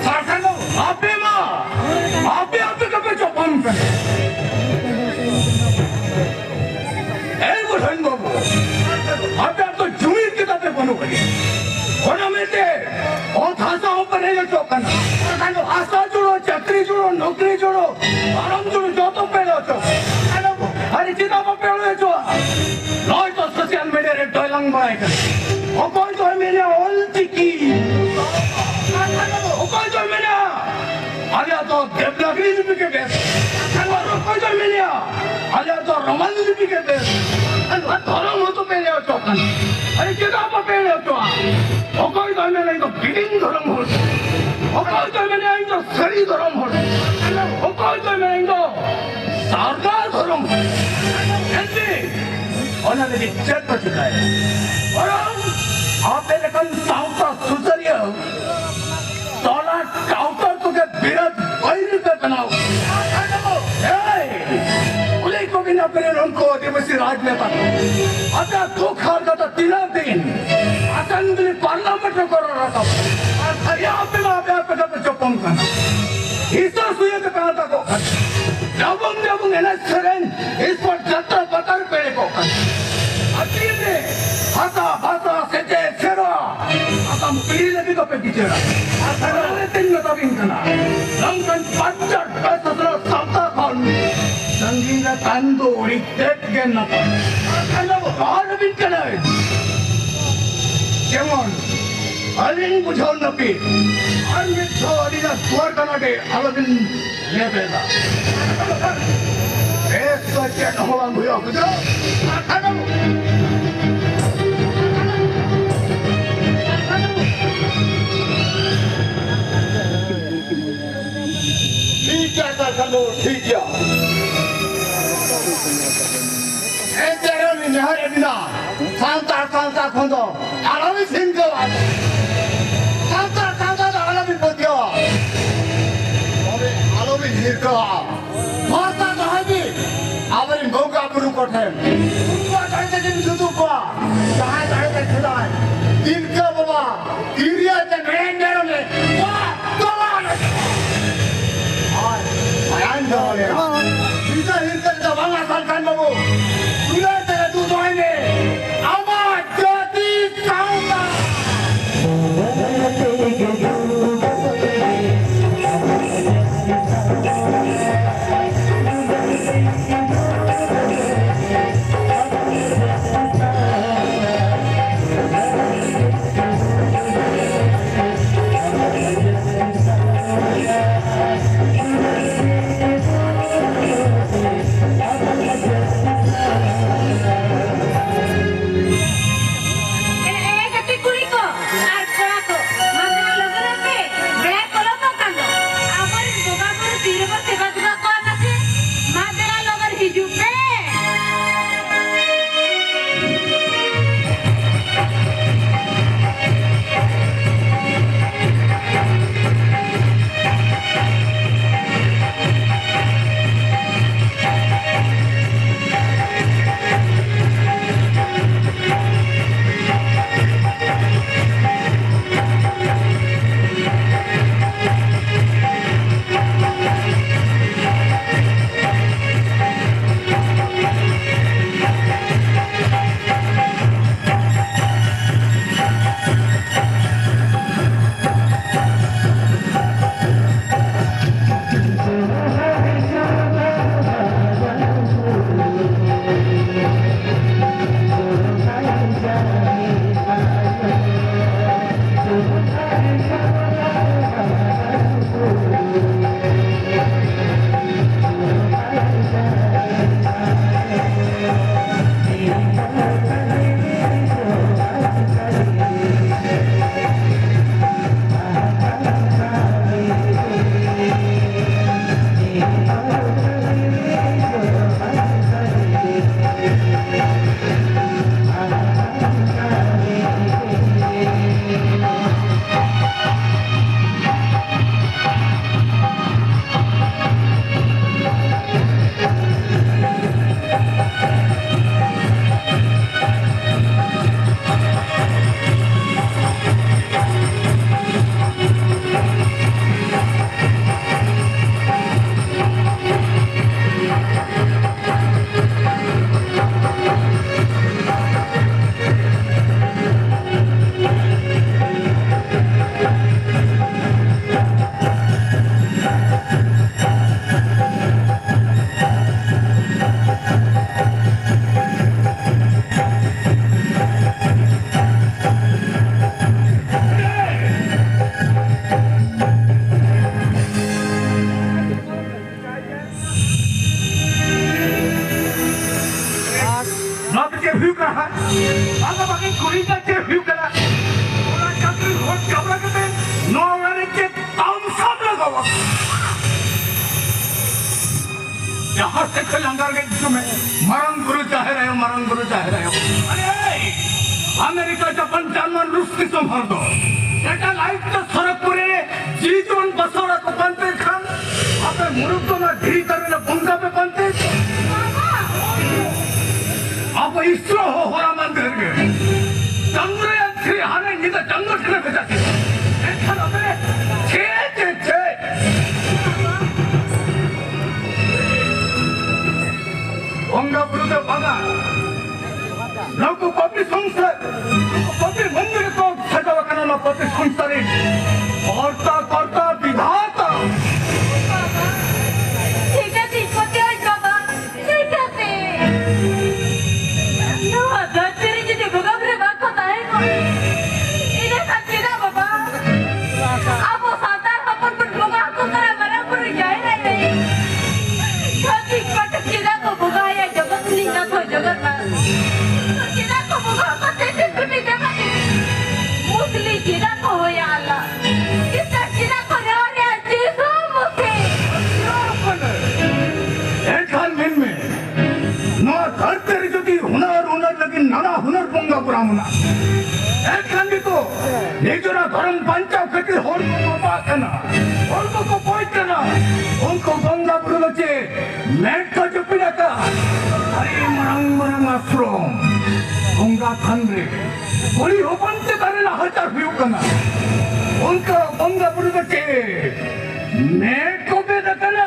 ᱥᱟᱥᱚᱱ ᱟᱯᱮ ᱢᱟ, ᱟᱯᱮ ᱟᱯᱮ ᱜᱮᱯᱮ ᱪᱚᱯᱚᱱ ᱠᱟᱱᱟ᱾ ᱮ ᱵᱩᱰᱷᱟᱹᱱ ᱵᱟᱹᱵᱩ, ᱟᱯᱮ ᱫᱚ ᱡᱩᱢᱤᱫ ᱜᱮ ᱛᱟᱯᱮ ᱵᱟᱹᱱᱩᱜ ᱟᱹᱱᱤᱡ᱾ ᱚᱱᱟ ᱢᱮᱱᱛᱮ ᱚᱛ ᱦᱟᱥᱟ ᱦᱚᱸ ᱯᱮ ᱨᱮᱡ ᱦᱚᱪᱚᱜ ᱠᱟᱱᱟ᱾ ᱵᱟᱠᱷᱟᱱ ᱫᱚ ᱦᱟᱥᱟ ᱡᱩᱲᱩ, ᱪᱟᱹᱠᱨᱤ ᱡᱩᱲᱩ, ᱱᱚᱠᱨᱤ ᱡᱩᱲᱩ, ᱯᱟᱨᱚᱢ ᱡᱩᱲᱩ ᱡᱚᱛᱚ ᱯᱮ ᱨᱮᱡ ᱦᱚᱪᱚᱜ ᱠᱟᱱᱟ᱾ ᱟᱨ ᱪᱮᱫᱟᱜ ᱵᱟᱯᱮ ᱨᱮᱡ ᱦᱚᱪᱚᱜᱼᱟ? ᱱᱚᱜᱼᱚᱭ ᱛᱚ ᱥᱳᱥᱟᱞ ᱢᱤᱰᱤᱭᱟ ᱨᱮ ᱰᱚᱭᱞᱟᱝ ᱵᱟᱲᱟᱭ ᱠᱟᱱᱟ᱾ ᱚᱠᱚᱭ ᱫᱚᱭ ᱢᱮᱱᱟ ᱚᱞ ᱪᱤᱠᱤ, ᱚᱠᱚᱭ ᱫᱚᱭ ᱢᱮᱱᱟ ᱟᱞᱮᱭᱟᱜ ᱫᱚ ᱫᱮᱵᱽᱱᱟᱜᱽᱨᱤ ᱞᱤᱯᱤ ᱜᱮ ᱵᱮᱥ᱾ ᱟᱨ ᱚᱠᱚᱭ ᱫᱚᱭ ᱢᱮᱱᱟ ᱟᱞᱮᱭᱟᱜ ᱫᱚ ᱨᱳᱢᱟᱱ ᱞᱤᱯᱤ ᱜᱮ ᱵᱮᱥ᱾ ᱟᱨ ᱫᱷᱚᱨᱚᱢ ᱦᱚᱸᱛᱚ ᱯᱮ ᱞᱟᱹᱭ ᱦᱚᱪᱚᱜ ᱠᱟᱱᱟ᱾ ᱟᱨᱮ ᱪᱮᱫᱟᱜ ᱵᱟᱯᱮ ᱞᱟᱹᱭ ᱦᱚᱪᱚᱜᱼᱟ? ᱚᱠᱚᱭ ᱫᱚᱭ ᱢᱮᱱᱟ ᱤᱧ ᱫᱚ ᱵᱤᱞᱤᱱ ᱫᱷᱚᱨᱚᱢ ᱦᱚᱲ, ᱚᱠᱚᱭ ᱫᱚᱭ ᱢᱮᱱᱟ ᱤᱧ ᱫᱚ ᱥᱟᱹᱨᱤ ᱫᱷᱚᱨᱚᱢ ᱦᱚᱲ, ᱚᱠᱚᱭ ᱫᱚᱭ ᱢᱮᱱᱟ ᱤᱧ ᱫᱚ ᱥᱟᱨ ᱞᱟᱹᱜᱤᱫ ᱪᱮᱫ ᱠᱚ ᱪᱤᱠᱟᱹᱭᱟ? ᱵᱚᱨᱚᱝ ᱟᱯᱮ ᱞᱮᱠᱟᱱ ᱥᱟᱶᱛᱟ ᱥᱩᱥᱟᱹᱨᱤᱭᱟᱹ ᱴᱚᱞᱟ ᱴᱟᱣᱴᱟᱨ ᱠᱚᱜᱮ ᱵᱤᱨᱟᱴ ᱵᱟᱹᱭᱨᱤ ᱯᱮ ᱵᱮᱱᱟᱣ᱾ ᱮᱭ! ᱠᱩᱞᱤ ᱠᱚᱵᱤᱱ ᱟᱯᱮ ᱨᱮᱱ ᱩᱱᱠᱩ ᱟᱹᱫᱤᱵᱟᱹᱥᱤ ᱨᱟᱡᱽᱱᱮᱛᱟ ᱠᱚ᱾ ᱟᱯᱮᱭᱟᱜ ᱫᱩᱠ ᱦᱟᱨᱠᱟᱛ ᱛᱤᱱᱟᱹᱜ ᱫᱤᱱ ᱟᱥᱮᱢᱵᱞᱤ ᱯᱟᱨᱞᱟᱢᱮᱱᱴ ᱨᱮᱠᱚ ᱨᱚᱲ ᱨᱟᱠᱟᱵ? ᱟᱨ ᱥᱟᱹᱨᱤᱭᱟᱜ ᱟᱯᱮ ᱢᱟ ᱟᱯᱮ ᱟᱯᱮ ᱜᱮᱯᱮ ᱪᱚᱯᱚᱞ ᱠᱟᱱᱟ᱾ ᱦᱤᱥᱟᱹ ᱥᱩᱭᱟᱹ ᱛᱮᱯᱮ ᱟᱛᱟ ᱠᱚᱜ ᱠᱟᱱᱟ᱾ ᱰᱟᱵᱩᱝ ᱰᱟᱵᱩᱝ ᱮᱱᱮᱡ ᱥᱮᱨᱮᱧ, ᱥᱯᱳᱨᱴ ᱡᱟᱛᱨᱟ ᱯᱟᱛᱟ ᱨᱮᱯᱮ ᱮᱲᱮ ᱠᱚᱜ ᱠᱟᱱᱟ᱾ ᱟᱹᱠᱤᱞ ᱨᱮ ᱦᱟᱥᱟ ᱵᱷᱟᱥᱟ ᱥᱮᱪᱮᱫ ᱥᱮᱨᱣᱟ ᱟᱜᱟᱢ ᱯᱤᱲᱦᱤ ᱞᱟᱹᱜᱤᱫ ᱫᱚᱯᱮ ᱵᱤᱪᱟᱹᱨᱟ᱾ ᱟᱨ ᱥᱟᱱᱟᱢ ᱨᱮ ᱛᱤᱧ ᱢᱮᱛᱟ ᱵᱤᱱ ᱠᱟᱱᱟ, ᱱᱚᱝᱠᱟᱱ ᱵᱟᱧᱪᱟᱣ ᱯᱮ ᱥᱟᱥᱨᱟ ᱥᱟᱶᱛᱟ ᱠᱷᱚᱱ ᱥᱟᱺᱜᱤᱧ ᱨᱮ ᱛᱟᱦᱮᱱ ᱫᱚ ᱟᱹᱰᱤ ᱛᱮᱫ ᱜᱮ ᱱᱟᱯᱟᱭ᱾ ᱟᱨ ᱠᱷᱟᱱ ᱫᱚ ᱨᱚᱲ ᱵᱤᱱ ᱠᱟᱱᱟ᱾ ᱡᱮᱢᱚᱱ ᱟᱹᱞᱤᱧ ᱵᱩᱡᱷᱟᱹᱣ ᱱᱟᱹᱯᱤᱛ ᱟᱨ ᱢᱤᱫ ᱫᱷᱟᱣ ᱟᱹᱞᱤᱧᱟᱜ ᱫᱩᱣᱟᱹᱨ ᱠᱟᱱᱟ ᱰᱮ ᱟᱞᱚᱵᱤᱱ ᱞᱮᱵᱮᱫᱟ᱾ ᱵᱮᱥ ᱫᱚ ᱪᱮᱫ ᱦᱚᱸ ᱵᱟᱝ ᱦᱩᱭᱩᱜᱼᱟ, ᱵᱩᱡᱷᱟᱹᱣ? ᱴᱷᱤᱠ ᱜᱮᱭᱟ, ᱠᱟᱨᱠᱷᱟᱱᱟ ᱵᱟᱹᱵᱩ, ᱴᱷᱤᱠ ᱜᱮᱭᱟ᱾ ᱮᱱᱛᱮ ᱨᱮᱦᱚᱸ ᱞᱤᱧ ᱱᱮᱦᱚᱨ ᱮᱫ ᱵᱤᱱᱟ, ᱥᱟᱱᱛᱟᱲ ᱥᱟᱶᱛᱟ ᱠᱷᱚᱱ ᱫᱚ ᱟᱞᱚᱵᱤᱱ ᱦᱤᱨᱠᱟᱹᱣᱟ᱾ ᱥᱟᱱᱛᱟᱲ ᱥᱟᱶᱛᱟ ᱫᱚ ᱟᱞᱚᱵᱤᱱ ᱯᱟᱹᱛᱭᱟᱹᱣᱟ᱾ ᱛᱚᱵᱮ ᱟᱞᱚᱵᱤᱱ ᱦᱤᱨᱠᱟᱹᱣᱟ᱾ ᱵᱷᱚᱨᱥᱟ ᱫᱚᱦᱚᱭ ᱵᱤᱱ ᱟᱵᱚᱨᱮᱱ ᱵᱚᱸᱜᱟ ᱵᱩᱨᱩ ᱠᱚᱴᱷᱮᱱ᱾ ᱩᱱᱠᱩᱣᱟᱜ ᱫᱟᱲᱮ ᱛᱮᱜᱮ ᱵᱤᱱ ᱥᱩᱫᱩ ᱠᱚᱣᱟ᱾ ᱡᱟᱦᱟᱸᱭ ᱫᱟᱲᱮ ᱛᱮ ᱥᱮᱫᱟᱭ ᱛᱤᱞᱠᱟᱹ ᱵᱟᱵᱟ ᱛᱤᱨᱭᱟᱹ ᱛᱮ ᱢᱮᱨᱮᱝ ᱢᱮᱨᱚᱢᱮ ᱛᱚᱣᱟ, ᱛᱚᱣᱟ ᱞᱮᱫ ᱠᱚᱣᱟ᱾ ᱟᱨ ᱢᱟᱭᱟᱝ ᱡᱚᱨᱚ ᱞᱮᱱᱟ᱾ ᱦᱤᱨᱠᱟᱹ ᱦᱤᱨᱠᱟᱹ ᱛᱮᱫᱚ ᱵᱟᱝ ᱟᱥᱟᱱ ᱠᱟᱱ ᱵᱟᱹᱵᱩ᱾ ᱫᱩᱞᱟᱹᱲ ᱛᱮᱜᱮ ᱫᱩᱜ ᱫᱚᱦᱚᱭ ᱢᱮ᱾ ᱟᱢᱟᱜ ᱡᱟᱹᱛᱤ ᱥᱟᱶᱛᱟ᱾ ᱱᱚᱣᱟ ᱚᱲᱟᱜ ᱨᱮ ᱪᱮᱫ ᱛᱟᱢᱥᱟᱢ ᱞᱟᱜᱟᱣᱟ? ᱡᱟᱦᱟᱸ ᱥᱮᱫ ᱠᱷᱚᱱ ᱞᱟᱸᱫᱟ ᱜᱮ ᱦᱤᱡᱩᱜ ᱢᱮ, ᱢᱟᱨᱟᱝ ᱵᱩᱨᱩ ᱡᱟᱦᱮᱨ ᱟᱭᱳ, ᱢᱟᱨᱟᱝ ᱵᱩᱨᱩ ᱡᱟᱦᱮᱨ ᱟᱭᱳ᱾ ᱟᱨᱮ, ᱟᱢᱮᱨᱤᱠᱟ, ᱡᱟᱯᱟᱱ, ᱡᱟᱨᱢᱟᱱ, ᱨᱩᱥ ᱫᱤᱥᱚᱢ ᱦᱚᱲ ᱫᱚ ᱥᱮᱴᱮᱞᱟᱭᱤᱴ ᱛᱮ ᱥᱚᱨᱚᱜᱽᱯᱩᱨᱤ ᱨᱮ ᱡᱤᱣᱤ ᱡᱤᱵᱚᱱ ᱵᱟᱥᱟᱣ ᱚᱲᱟᱜ ᱠᱚ ᱯᱟᱱᱛᱮ ᱠᱷᱟᱱ, ᱟᱯᱮ ᱢᱩᱨᱩᱠ ᱫᱚ ᱚᱱᱟ ᱫᱷᱤᱨᱤ ᱫᱟᱨᱮ ᱨᱮ ᱵᱚᱸᱜᱟ ᱯᱮ ᱯᱟᱱᱛᱮ᱾ ᱟᱵᱚ ᱤᱥᱨᱚ ᱦᱚᱸ ᱦᱚᱞᱟ ᱢᱟᱫᱷᱮᱨ ᱜᱮ ᱪᱚᱱᱫᱨᱚᱭᱟᱱ ᱛᱷᱨᱤ ᱦᱟᱱᱮ ᱧᱤᱫᱟᱹ ᱪᱟᱸᱫᱚ ᱴᱷᱮᱱᱮ ᱵᱷᱮᱡᱟ ᱠᱮᱫᱟ᱾ ᱮᱱᱠᱷᱟᱱ ᱟᱯᱮ ᱪᱮᱫ, ᱪᱮᱫ, ᱪᱮᱫ? ᱵᱚᱸᱜᱟ ᱵᱩᱨᱩ ᱫᱚ ᱵᱟᱝᱟ᱾ ᱱᱩᱠᱩ ᱯᱟᱯᱤ ᱥᱚᱝᱥᱟᱨ, ᱱᱩᱠᱩ ᱯᱟᱯᱤ ᱢᱚᱱᱫᱤᱨ ᱠᱚ ᱥᱟᱡᱟᱣ ᱟᱠᱟᱱᱟ, ᱱᱚᱣᱟ ᱯᱟᱯᱤ ᱥᱚᱝᱥᱟᱨ ᱨᱮ ᱠᱚᱨᱛᱟ, ᱠᱚᱨᱛᱟ, ᱵᱤᱫᱷᱟᱛᱟ᱾ ᱪᱤᱠᱟᱹᱛᱤᱧ ᱯᱟᱹᱛᱭᱟᱹᱣᱟᱹᱧ ᱵᱟᱵᱟ? ᱪᱤᱠᱟᱹᱛᱮ? ᱱᱚᱣᱟ ᱫᱷᱟᱹᱨᱛᱤ ᱨᱮ ᱡᱩᱫᱤ ᱵᱚᱸᱜᱟ ᱵᱩᱨᱩ ᱵᱟᱝ ᱠᱚ ᱛᱟᱦᱮᱸ ᱠᱚᱜᱼᱟ, ᱤᱱᱟᱹ ᱠᱷᱟᱱ ᱪᱮᱫᱟᱜ ᱵᱟᱵᱟ ᱟᱵᱚ ᱥᱟᱱᱛᱟᱲ ᱦᱚᱯᱚᱱ ᱵᱚᱱ ᱵᱚᱸᱜᱟ ᱟᱠᱚ ᱠᱟᱱᱟ ᱢᱟᱨᱟᱝ ᱵᱩᱨᱩ ᱡᱟᱦᱮᱨ ᱟᱭᱳ? ᱪᱷᱟᱹᱛᱤᱠ ᱯᱟᱴᱷᱟᱠ ᱪᱮᱫᱟᱜ ᱠᱚ ᱵᱚᱸᱜᱟᱭᱟ ᱡᱚᱜᱚᱛ ᱞᱤᱝᱜᱟ ᱠᱚ ᱡᱚᱜᱚᱛᱱᱟᱛᱷ? ᱪᱮᱫᱟᱜ ᱠᱚ ᱵᱚᱸᱜᱟ ᱟᱠᱚ ᱛᱮᱛᱮᱫ ᱵᱤᱯᱤ ᱫᱮᱵᱟ ᱫᱮᱵᱤ? ᱢᱩᱥᱞᱤ ᱪᱮᱫᱟᱜ ᱠᱚ ᱦᱚᱭᱟ ᱟᱞᱞᱟ? ᱠᱷᱨᱤᱥᱴᱟᱱ ᱪᱮᱫᱟᱜ ᱠᱚ ᱨᱮᱣᱟᱡᱟ ᱡᱤᱥᱩ ᱢᱩᱥᱤ? ᱮᱱᱠᱷᱟᱱ ᱢᱮᱱᱢᱮ, ᱱᱚᱣᱟ ᱫᱷᱟᱹᱨᱛᱤ ᱨᱮ ᱡᱩᱫᱤ ᱦᱩᱱᱟᱹᱨ ᱦᱩᱱᱟᱹᱨ ᱞᱟᱹᱜᱤᱫ ᱱᱟᱱᱟ ᱦᱩᱱᱟᱹᱨ ᱵᱚᱸᱜᱟ ᱵᱩᱨᱩ ᱢᱮᱱᱟᱜᱼᱟ, ᱮᱱᱠᱷᱟᱱ ᱜᱮᱛᱚ ᱱᱤᱡᱮᱨᱟᱜ ᱫᱷᱚᱨᱚᱢ ᱵᱟᱧᱪᱟᱣ ᱠᱷᱟᱹᱛᱤᱨ ᱦᱚᱲ ᱠᱚ ᱵᱟᱯᱟᱜ ᱠᱟᱱᱟ, ᱦᱚᱲ ᱠᱚᱠᱚ ᱵᱚᱡ ᱠᱟᱱᱟ᱾ ᱩᱱᱠᱩ ᱵᱚᱸᱜᱟ ᱵᱩᱨᱩ ᱫᱚ ᱪᱮᱫ ᱢᱮᱫ ᱠᱚ ᱡᱟᱹᱯᱤᱫ ᱟᱠᱟᱫ? ᱟᱹᱰᱤ ᱢᱟᱨᱟᱝ ᱢᱟᱨᱟᱝ ᱟᱥᱨᱚᱢ ᱵᱚᱸᱜᱟ ᱛᱷᱟᱱ ᱨᱮ ᱠᱩᱲᱤ ᱦᱚᱯᱚᱱ ᱪᱮᱛᱟᱱ ᱨᱮ ᱱᱟᱦᱟᱪᱟᱨ ᱦᱩᱭᱩᱜ ᱠᱟᱱᱟ᱾ ᱚᱱᱠᱟ ᱵᱚᱸᱜᱟ ᱵᱩᱨᱩ ᱫᱚ ᱪᱮᱫ ᱢᱮᱫ ᱠᱚ ᱵᱮᱫ ᱟᱠᱟᱱᱟ?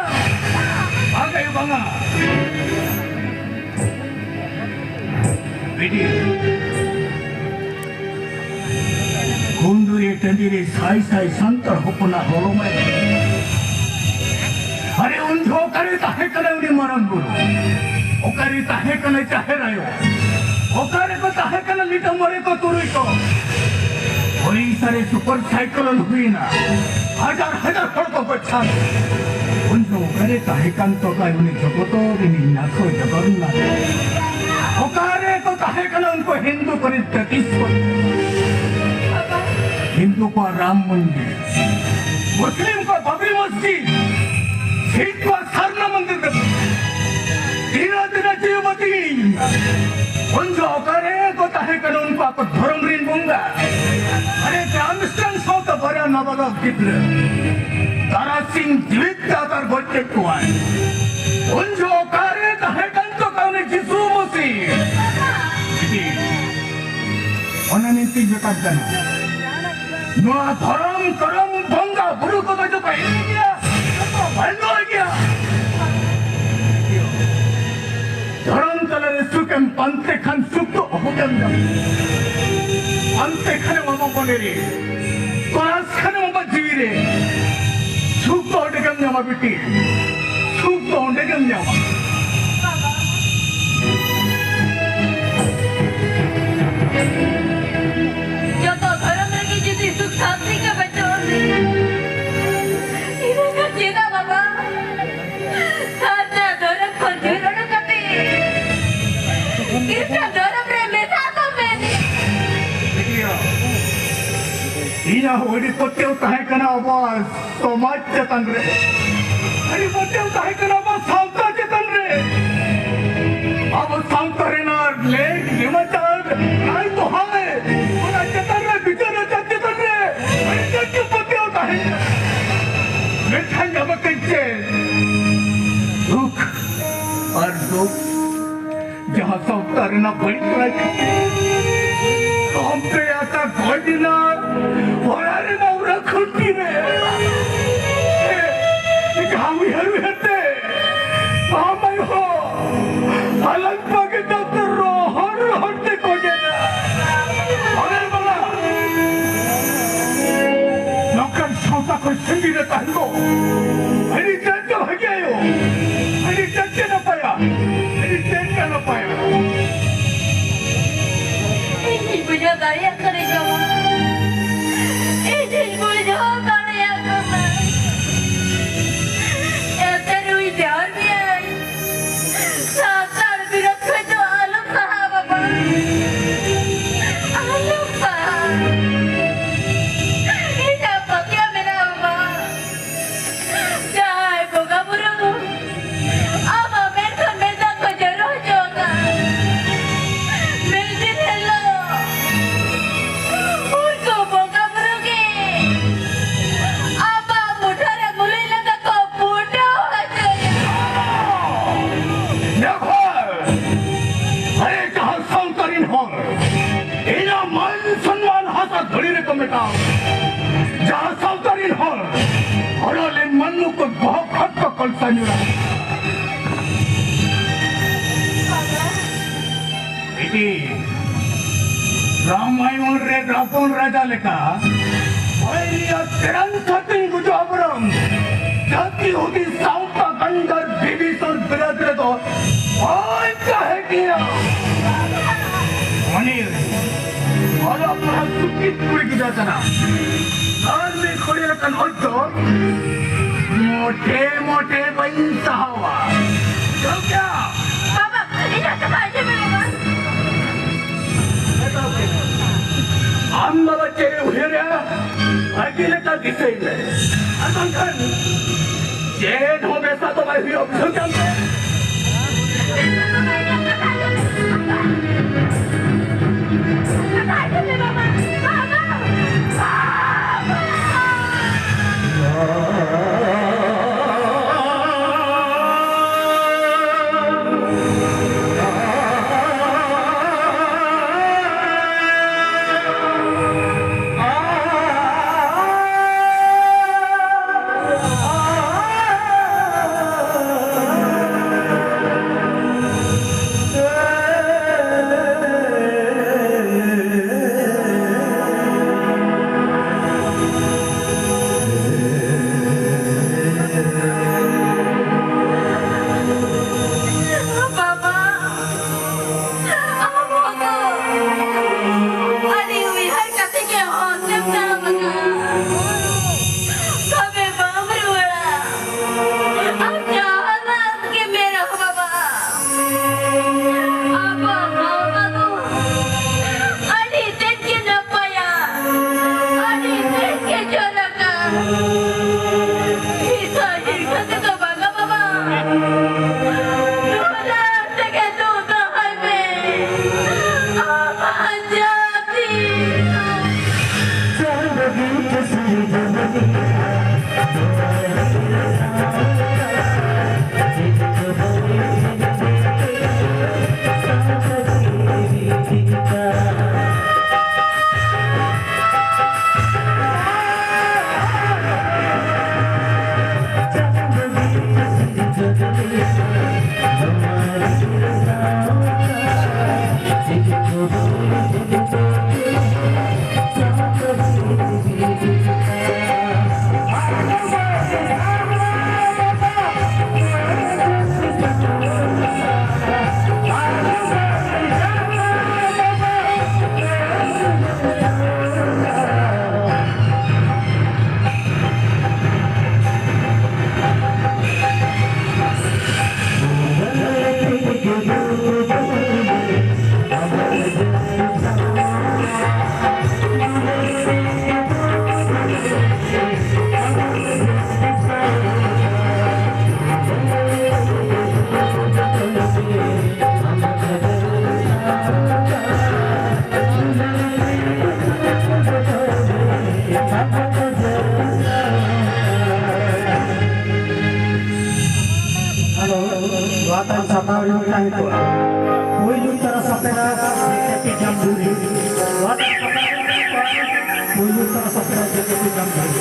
ᱵᱟᱝ ᱜᱮ ᱵᱟᱝᱟ᱾ ᱵᱤᱰᱤ ᱠᱩᱱᱫᱩᱨᱤ ᱴᱟᱺᱰᱤ ᱨᱮ ᱥᱟᱭ ᱥᱟᱭ ᱥᱟᱱᱛᱟᱲ ᱦᱚᱯᱚᱱᱟᱜ ᱦᱚᱲᱢᱚᱭ ᱟᱨᱮ ᱩᱱ ᱡᱚᱦᱚᱜ ᱚᱠᱟᱨᱮ ᱛᱟᱦᱮᱸ ᱠᱟᱱᱟ ᱩᱱᱤ ᱢᱟᱨᱟᱝ ᱵᱩᱨᱩ? ᱚᱠᱟᱨᱮ ᱛᱟᱦᱮᱸ ᱠᱟᱱᱟ ᱡᱟᱦᱮᱨ ᱟᱭᱳ? ᱚᱠᱟᱨᱮ ᱠᱚ ᱛᱟᱦᱮᱸ ᱠᱟᱱᱟ ᱱᱤᱛᱚᱜ ᱢᱚᱬᱮ ᱠᱚ ᱛᱩᱨᱩᱭ ᱠᱚ? ᱳᱲᱤᱥᱟ ᱨᱮ ᱥᱩᱯᱟᱨ ᱥᱟᱭᱠᱞᱳᱱ ᱦᱩᱭᱱᱟ, ᱦᱟᱡᱟᱨ ᱦᱟᱡᱟᱨ ᱦᱚᱲ ᱠᱚ ᱜᱚᱪᱷᱟᱱ᱾ ᱩᱱ ᱫᱚ ᱚᱠᱟᱨᱮ ᱛᱟᱦᱮᱸ ᱠᱟᱱ ᱛᱚᱠᱟᱭ ᱩᱱᱤ ᱡᱚᱜᱚᱛᱚ ᱨᱤᱱᱤᱡ ᱱᱟᱛᱷ ᱡᱚᱜᱚᱱᱱᱟᱛᱷ? ᱚᱠᱟᱨᱮ ᱠᱚ ᱛᱟᱦᱮᱸ ᱠᱟᱱᱟ ᱩᱱᱠᱩ ᱦᱤᱱᱫᱩ ᱯᱚᱨᱤᱛ ᱛᱮᱛᱤᱥ ᱠᱚ? ᱦᱤᱱᱫᱩ ᱠᱚᱣᱟᱜ ᱨᱟᱢ ᱢᱚᱱᱫᱤᱨ, ᱢᱩᱥᱞᱤᱢ ᱠᱚᱣᱟᱜ ᱵᱟᱵᱨᱤ ᱢᱚᱥᱡᱤᱫ, ᱥᱤᱠᱷ ᱠᱚᱣᱟᱜ ᱥᱟᱨᱱᱟ ᱢᱚᱱᱫᱤᱨ ᱨᱮ ᱛᱤᱱᱟᱹᱜ ᱛᱤᱱᱟᱹᱜ ᱡᱤᱣᱤ ᱵᱟᱹᱛᱤᱧ᱾ ᱩᱱ ᱡᱚᱦᱚᱜ ᱚᱠᱟᱨᱮ ᱠᱚ ᱛᱟᱦᱮᱸ ᱠᱟᱱᱟ ᱩᱱᱠᱩ ᱟᱠᱚ ᱫᱷᱚᱨᱚᱢ ᱨᱤᱱ ᱵᱚᱸᱜᱟ? ᱟᱨᱮ ᱠᱨᱤᱥᱴᱟᱱ ᱥᱟᱶᱛᱟ ᱵᱟᱨᱭᱟ ᱱᱟᱵᱟᱞᱚᱠ ᱜᱤᱫᱽᱨᱟᱹ ᱛᱟᱨᱟ ᱥᱤᱝ ᱡᱤᱣᱤᱛ ᱛᱮ ᱟᱛᱟᱨ ᱜᱚᱡ ᱠᱮᱫ ᱠᱚᱣᱟᱭ᱾ ᱩᱱ ᱡᱚᱦᱚᱜ ᱚᱠᱟᱨᱮ ᱛᱟᱦᱮᱸ ᱠᱟᱱ ᱛᱟᱠᱚᱣᱟ ᱩᱱᱤ ᱡᱤᱥᱩ ᱢᱚᱥᱤ? ᱚᱱᱟ ᱱᱤᱛᱤᱧ ᱢᱮᱛᱟᱢ ᱠᱟᱱᱟ, ᱱᱚᱣᱟ ᱫᱷᱚᱨᱚᱢ ᱠᱚᱨᱚᱢ ᱵᱚᱸᱜᱟ ᱵᱩᱨᱩ ᱠᱚᱫᱚ ᱡᱚᱛᱚ ᱮᱲᱮ ᱜᱮᱭᱟ, ᱡᱚᱛᱚ ᱵᱷᱟᱹᱱᱰᱩᱣᱟᱹ ᱜᱮᱭᱟ᱾ ᱫᱷᱚᱨᱚᱢ ᱛᱟᱞᱟᱨᱮ ᱥᱩᱠᱮᱢ ᱯᱟᱱᱛᱮ ᱠᱷᱟᱱ ᱥᱩᱠ ᱫᱚ ᱚᱦᱚᱜᱮᱢ ᱧᱟᱢᱟ᱾ ᱯᱟᱱᱛᱮ ᱠᱷᱟᱱᱮᱢ ᱟᱢᱟᱜ ᱢᱚᱱᱮ ᱨᱮ, ᱛᱚᱞᱟᱥ ᱠᱷᱟᱱᱮᱢ ᱟᱢᱟᱜ ᱡᱤᱣᱤ ᱨᱮ, ᱥᱩᱠ ᱫᱚ ᱚᱸᱰᱮ ᱜᱮᱢ ᱧᱟᱢᱟ ᱵᱤᱴᱤ, ᱥᱩᱠ ᱫᱚ ᱚᱸᱰᱮ ᱜᱮᱢ ᱧᱟᱢᱟ᱾ ᱡᱚᱛᱚ ᱫᱷᱚᱨᱚᱢ ᱨᱮᱜᱮ ᱡᱩᱫᱤ ᱥᱩᱠ ᱥᱟᱱᱛᱤ ᱜᱮ ᱵᱟᱹᱪᱩᱜ ᱟᱹᱱᱤᱡ, ᱤᱱᱟᱹ ᱠᱷᱟᱱ ᱪᱮᱫᱟᱜ ᱵᱟᱵᱟ ᱥᱟᱨᱱᱟ ᱫᱷᱚᱨᱚᱢ ᱠᱷᱚᱱ ᱫᱟᱹᱲ ᱩᱰᱩᱠ ᱠᱟᱛᱮ ᱠᱨᱤᱥᱴᱟᱱ ᱫᱷᱚᱨᱚᱢ ᱨᱮ ᱢᱮᱥᱟᱜ ᱫᱚ ᱢᱮᱱ? ᱤᱧᱟᱹᱜ ᱟᱹᱰᱤ ᱯᱟᱹᱛᱭᱟᱹᱣ ᱛᱟᱦᱮᱸ ᱠᱟᱱᱟ ᱟᱵᱚᱣᱟᱜ ᱥᱚᱢᱟᱡᱽ ᱪᱮᱛᱟᱱ ᱨᱮ, ᱟᱹᱰᱤ ᱯᱟᱹᱛᱭᱟᱹᱣ ᱛᱟᱦᱮᱸ ᱠᱟᱱᱟ ᱟᱵᱚ ᱥᱟᱶᱛᱟ ᱪᱮᱛᱟᱱ ᱨᱮ, ᱟᱵᱚ ᱥᱟᱶᱛᱟ ᱨᱮᱱᱟᱜ ᱞᱮᱠ ᱱᱮᱢᱟᱪᱟᱨ ᱨᱟᱭ ᱫᱚᱦᱟᱭ, ᱚᱱᱟ ᱪᱮᱛᱟᱱ ᱨᱮ ᱵᱤᱪᱟᱹᱨ ᱟᱪᱟᱨ ᱪᱮᱛᱟᱱ ᱨᱮ ᱟᱹᱰᱤ ᱡᱳᱨ ᱜᱮ ᱯᱟᱹᱛᱭᱟᱹᱣ ᱛᱟᱦᱮᱸ ᱠᱟᱱᱟ᱾ ᱢᱮᱱᱠᱷᱟᱱ ᱧᱟᱢ ᱟᱠᱟᱫ ᱪᱮᱫ? ᱫᱩᱠ ᱟᱨ ᱫᱩᱠ᱾ ᱡᱟᱦᱟᱸ ᱥᱟᱶᱛᱟ ᱨᱮᱱᱟᱜ ᱵᱟᱹᱲᱤᱡ ᱠᱟᱹᱢᱤ ᱠᱷᱟᱹᱛᱤᱨ ᱠᱚᱢᱛᱮ ᱟᱛᱟ ᱜᱚᱡ ᱮᱱᱟ ᱚᱲᱟᱜ ᱨᱮᱱᱟᱜ ᱚᱲᱟᱜ ᱠᱷᱩᱱᱴᱤ ᱨᱮ᱾ ᱡᱟᱦᱟᱸ ᱩᱭᱦᱟᱹᱨ ᱩᱭᱦᱟᱹᱨ ᱛᱮ ᱟᱢ ᱟᱭᱳ ᱦᱚᱸ ᱟᱞᱟᱝ ᱵᱟᱜᱮ ᱫᱚ ᱨᱚᱦᱚᱲ ᱨᱚᱦᱚᱲ ᱛᱮ ᱜᱚᱡ ᱮᱱᱟ᱾ ᱚᱱᱮ ᱵᱟᱞᱟ ᱱᱚᱝᱠᱟᱱ ᱥᱟᱶᱛᱟ ᱠᱷᱚᱱ ᱥᱟᱺᱜᱤᱧ ᱨᱮ ᱛᱟᱦᱮᱸ ᱫᱚ ᱟᱹᱰᱤ ᱛᱮᱫ ᱜᱮ ᱵᱷᱟᱹᱜᱤ ᱟᱭᱳ, ᱟᱹᱰᱤ ᱛᱮᱫ ᱜᱮ ᱱᱟᱯᱟᱭᱟ, ᱟᱹᱰᱤ ᱛᱮᱫ ᱜᱮ ᱱᱟᱯᱟᱭᱟ᱾ ᱤᱧᱤᱧ ᱵᱩᱡᱷᱟᱹᱣ ᱫᱟᱲᱮᱭᱟᱜ ᱠᱟᱱᱟ ᱵᱟᱵᱟ, ᱤᱧᱤᱧ ᱵᱩᱡᱷᱟᱹᱣ ᱫᱟᱲᱮᱭᱟᱜ ᱠᱟᱱᱟ᱾ ᱮᱱᱛᱮ ᱨᱮᱦᱚᱸᱧ ᱱᱮᱦᱚᱨ ᱢᱮᱭᱟ, ᱥᱟᱱᱛᱟᱲ ᱵᱤᱨᱳᱫ ᱠᱷᱚᱱ ᱫᱚ ᱟᱞᱚᱢ ᱥᱟᱦᱟᱜᱼᱟ ᱵᱟᱵᱟ, ᱟᱞᱚᱢ ᱥᱟᱦᱟᱜᱼᱟ᱾ ᱤᱫᱤ᱾ ᱨᱟᱢᱟᱭᱚᱱ ᱨᱮ ᱨᱟᱵᱚᱱ ᱨᱟᱡᱟ ᱞᱮᱠᱟ ᱵᱟᱹᱭᱨᱤᱭᱟᱹ ᱛᱮᱨᱟᱝ ᱠᱷᱟᱹᱛᱤᱧ ᱵᱩᱡᱷᱟᱹᱣ ᱵᱚᱨᱚᱝ ᱡᱟᱹᱛᱤ ᱦᱩᱫᱤᱥ ᱥᱟᱶᱛᱟ ᱜᱟᱱᱰᱟᱨ ᱵᱤᱵᱤᱥᱚᱨ ᱵᱤᱨᱟᱹᱫ ᱨᱮᱫᱚ ᱵᱟᱹᱧ ᱛᱟᱦᱮᱸ ᱠᱮᱭᱟ᱾ ᱢᱚᱱᱤᱨ, ᱚᱞᱚᱜ ᱯᱟᱲᱦᱟᱜ ᱥᱤᱠᱠᱷᱤᱛ ᱠᱩᱲᱤ ᱜᱤᱫᱽᱨᱟᱹ ᱠᱟᱱᱟ᱾ ᱟᱨ ᱢᱤᱫ ᱠᱩᱲᱤ ᱞᱮᱠᱟᱱ ᱚᱡᱽ ᱫᱚ ᱢᱚᱴᱮ ᱢᱚᱴᱮ ᱵᱟᱹᱧ ᱥᱟᱦᱟᱣᱟ᱾ ᱴᱷᱤᱠ ᱜᱮᱭᱟ? ᱵᱟᱵᱟ, ᱤᱧᱟᱹᱜ ᱠᱟᱛᱷᱟ ᱟᱸᱡᱚᱢ ᱢᱮ, ᱵᱟᱵᱟ᱾ ᱟᱢ ᱵᱟᱵᱟ ᱪᱮᱫ ᱮ ᱩᱭᱦᱟᱹᱨᱟ? ᱵᱷᱟᱹᱜᱤ ᱞᱮᱠᱟ ᱫᱤᱥᱟᱹᱭ ᱢᱮ, ᱟᱨ ᱵᱟᱝᱠᱷᱟᱱ ᱪᱮᱫ ᱦᱚᱸ ᱵᱮᱥᱟ ᱫᱚ ᱵᱟᱭ ᱦᱩᱭᱩᱜᱼᱟ, ᱵᱩᱡᱷᱟᱹᱣ ᱠᱮᱫᱟᱢ ᱥᱮ? ᱵᱟᱵᱟ, ᱟᱢ ᱦᱚᱸᱛᱚ ᱟᱹᱰᱤ ᱩᱭᱦᱟᱹᱨ ᱠᱟᱛᱮ ᱜᱮ ᱦᱚᱨ ᱛᱮᱢ ᱛᱟᱲᱟᱢ ᱟᱠᱟᱫᱼᱟ᱾ ᱛᱚᱵᱮ ᱵᱟᱢ ᱨᱩᱣᱟᱹᱲᱟ᱾ ᱟᱢ ᱡᱟᱦᱟᱱᱟᱜ ᱜᱮ ᱢᱮᱱᱟ ᱵᱟᱵᱟ, ᱟᱵᱚᱣᱟᱜ ᱵᱟᱵᱟ ᱫᱚ ᱟᱹᱰᱤ ᱛᱮᱫ ᱜᱮ ᱱᱟᱯᱟᱭᱟ, ᱟᱹᱰᱤ ᱛᱮᱫ ᱜᱮ ᱪᱚᱨᱚᱠᱟ᱾ ᱦᱤᱥᱟᱹ ᱦᱤᱨᱠᱟᱹ ᱛᱮᱫᱚ ᱵᱟᱝᱟ ᱵᱟᱵᱟ᱾ ᱫᱩᱞᱟᱹᱲ ᱛᱮᱜᱮ ᱫᱩᱜ ᱫᱚᱦᱚᱭ ᱢᱮ᱾ ᱟᱢᱟᱜ ᱡᱟᱹᱛᱤ᱾ ᱯᱟᱛᱟᱧ ᱥᱟᱯᱲᱟᱣ ᱞᱮᱱ ᱛᱟᱦᱮᱸ ᱠᱚᱜᱼᱟ᱾ ᱯᱳᱭᱞᱳ ᱛᱟᱨᱟ ᱥᱟᱯᱲᱟᱣ ᱡᱮ ᱠᱮ ᱯᱤ ᱡᱟᱢᱵᱩᱨᱤ᱾ ᱱᱚᱣᱟ ᱛᱟᱨᱟ ᱥᱟᱯᱲᱟᱣ ᱞᱮᱱ ᱛᱟᱦᱮᱸ ᱠᱚᱜᱼᱟ᱾ ᱯᱳᱭᱞᱳ ᱛᱟᱨᱟ ᱥᱟᱯᱲᱟᱣ ᱡᱮ ᱠᱮ ᱯᱤ ᱡᱟᱢᱵᱩᱨᱤ᱾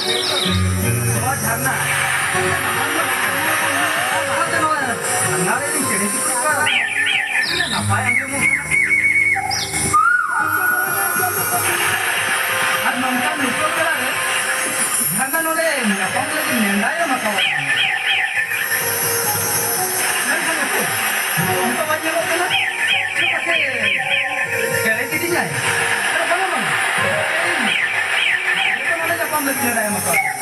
ᱱᱚᱣᱟ ᱡᱷᱟᱨᱱᱟ, ᱱᱚᱣᱟ ᱡᱷᱟᱨᱱᱟ ᱨᱮ ᱪᱮᱬᱮ ᱪᱤᱯᱨᱩᱫ ᱠᱚ ᱨᱟᱜ, ᱛᱤᱱᱟᱹᱜ ᱱᱟᱯᱟᱭ ᱟᱸᱡᱚᱢᱚᱜ ᱠᱟᱱᱟ᱾ ᱟᱨ ᱱᱚᱝᱠᱟᱱ ᱧᱩᱛᱟᱹᱛ ᱵᱮᱲᱟ ᱨᱮ ᱡᱷᱟᱨᱱᱟ ᱱᱚᱰᱮ ᱧᱟᱯᱟᱢ ᱞᱟᱹᱜᱤᱫ ᱱᱮᱰᱟᱭ ᱮᱢ ᱟᱠᱟᱣᱟᱫ ᱠᱟᱱᱟ᱾ ᱢᱮᱱᱠᱷᱟᱱ ᱩᱠᱩᱨ? ᱚᱱᱠᱟ ᱵᱟᱭ ᱧᱮᱞᱚᱜ ᱠᱟᱱᱟ᱾ ᱪᱮᱫᱟᱜ ᱥᱮ ᱮᱲᱮ ᱠᱤᱫᱤᱧᱟᱭ᱾ ᱟᱨ ᱵᱟᱝᱟ, ᱵᱟᱝᱟ᱾ ᱡᱚᱛᱚ ᱱᱚᱰᱮ ᱧᱟᱯᱟᱢ ᱞᱟᱹᱜᱤᱫ ᱱᱮᱰᱟᱭ ᱮᱢ ᱟᱠᱟᱣᱟᱫ ᱠᱟᱱᱟ᱾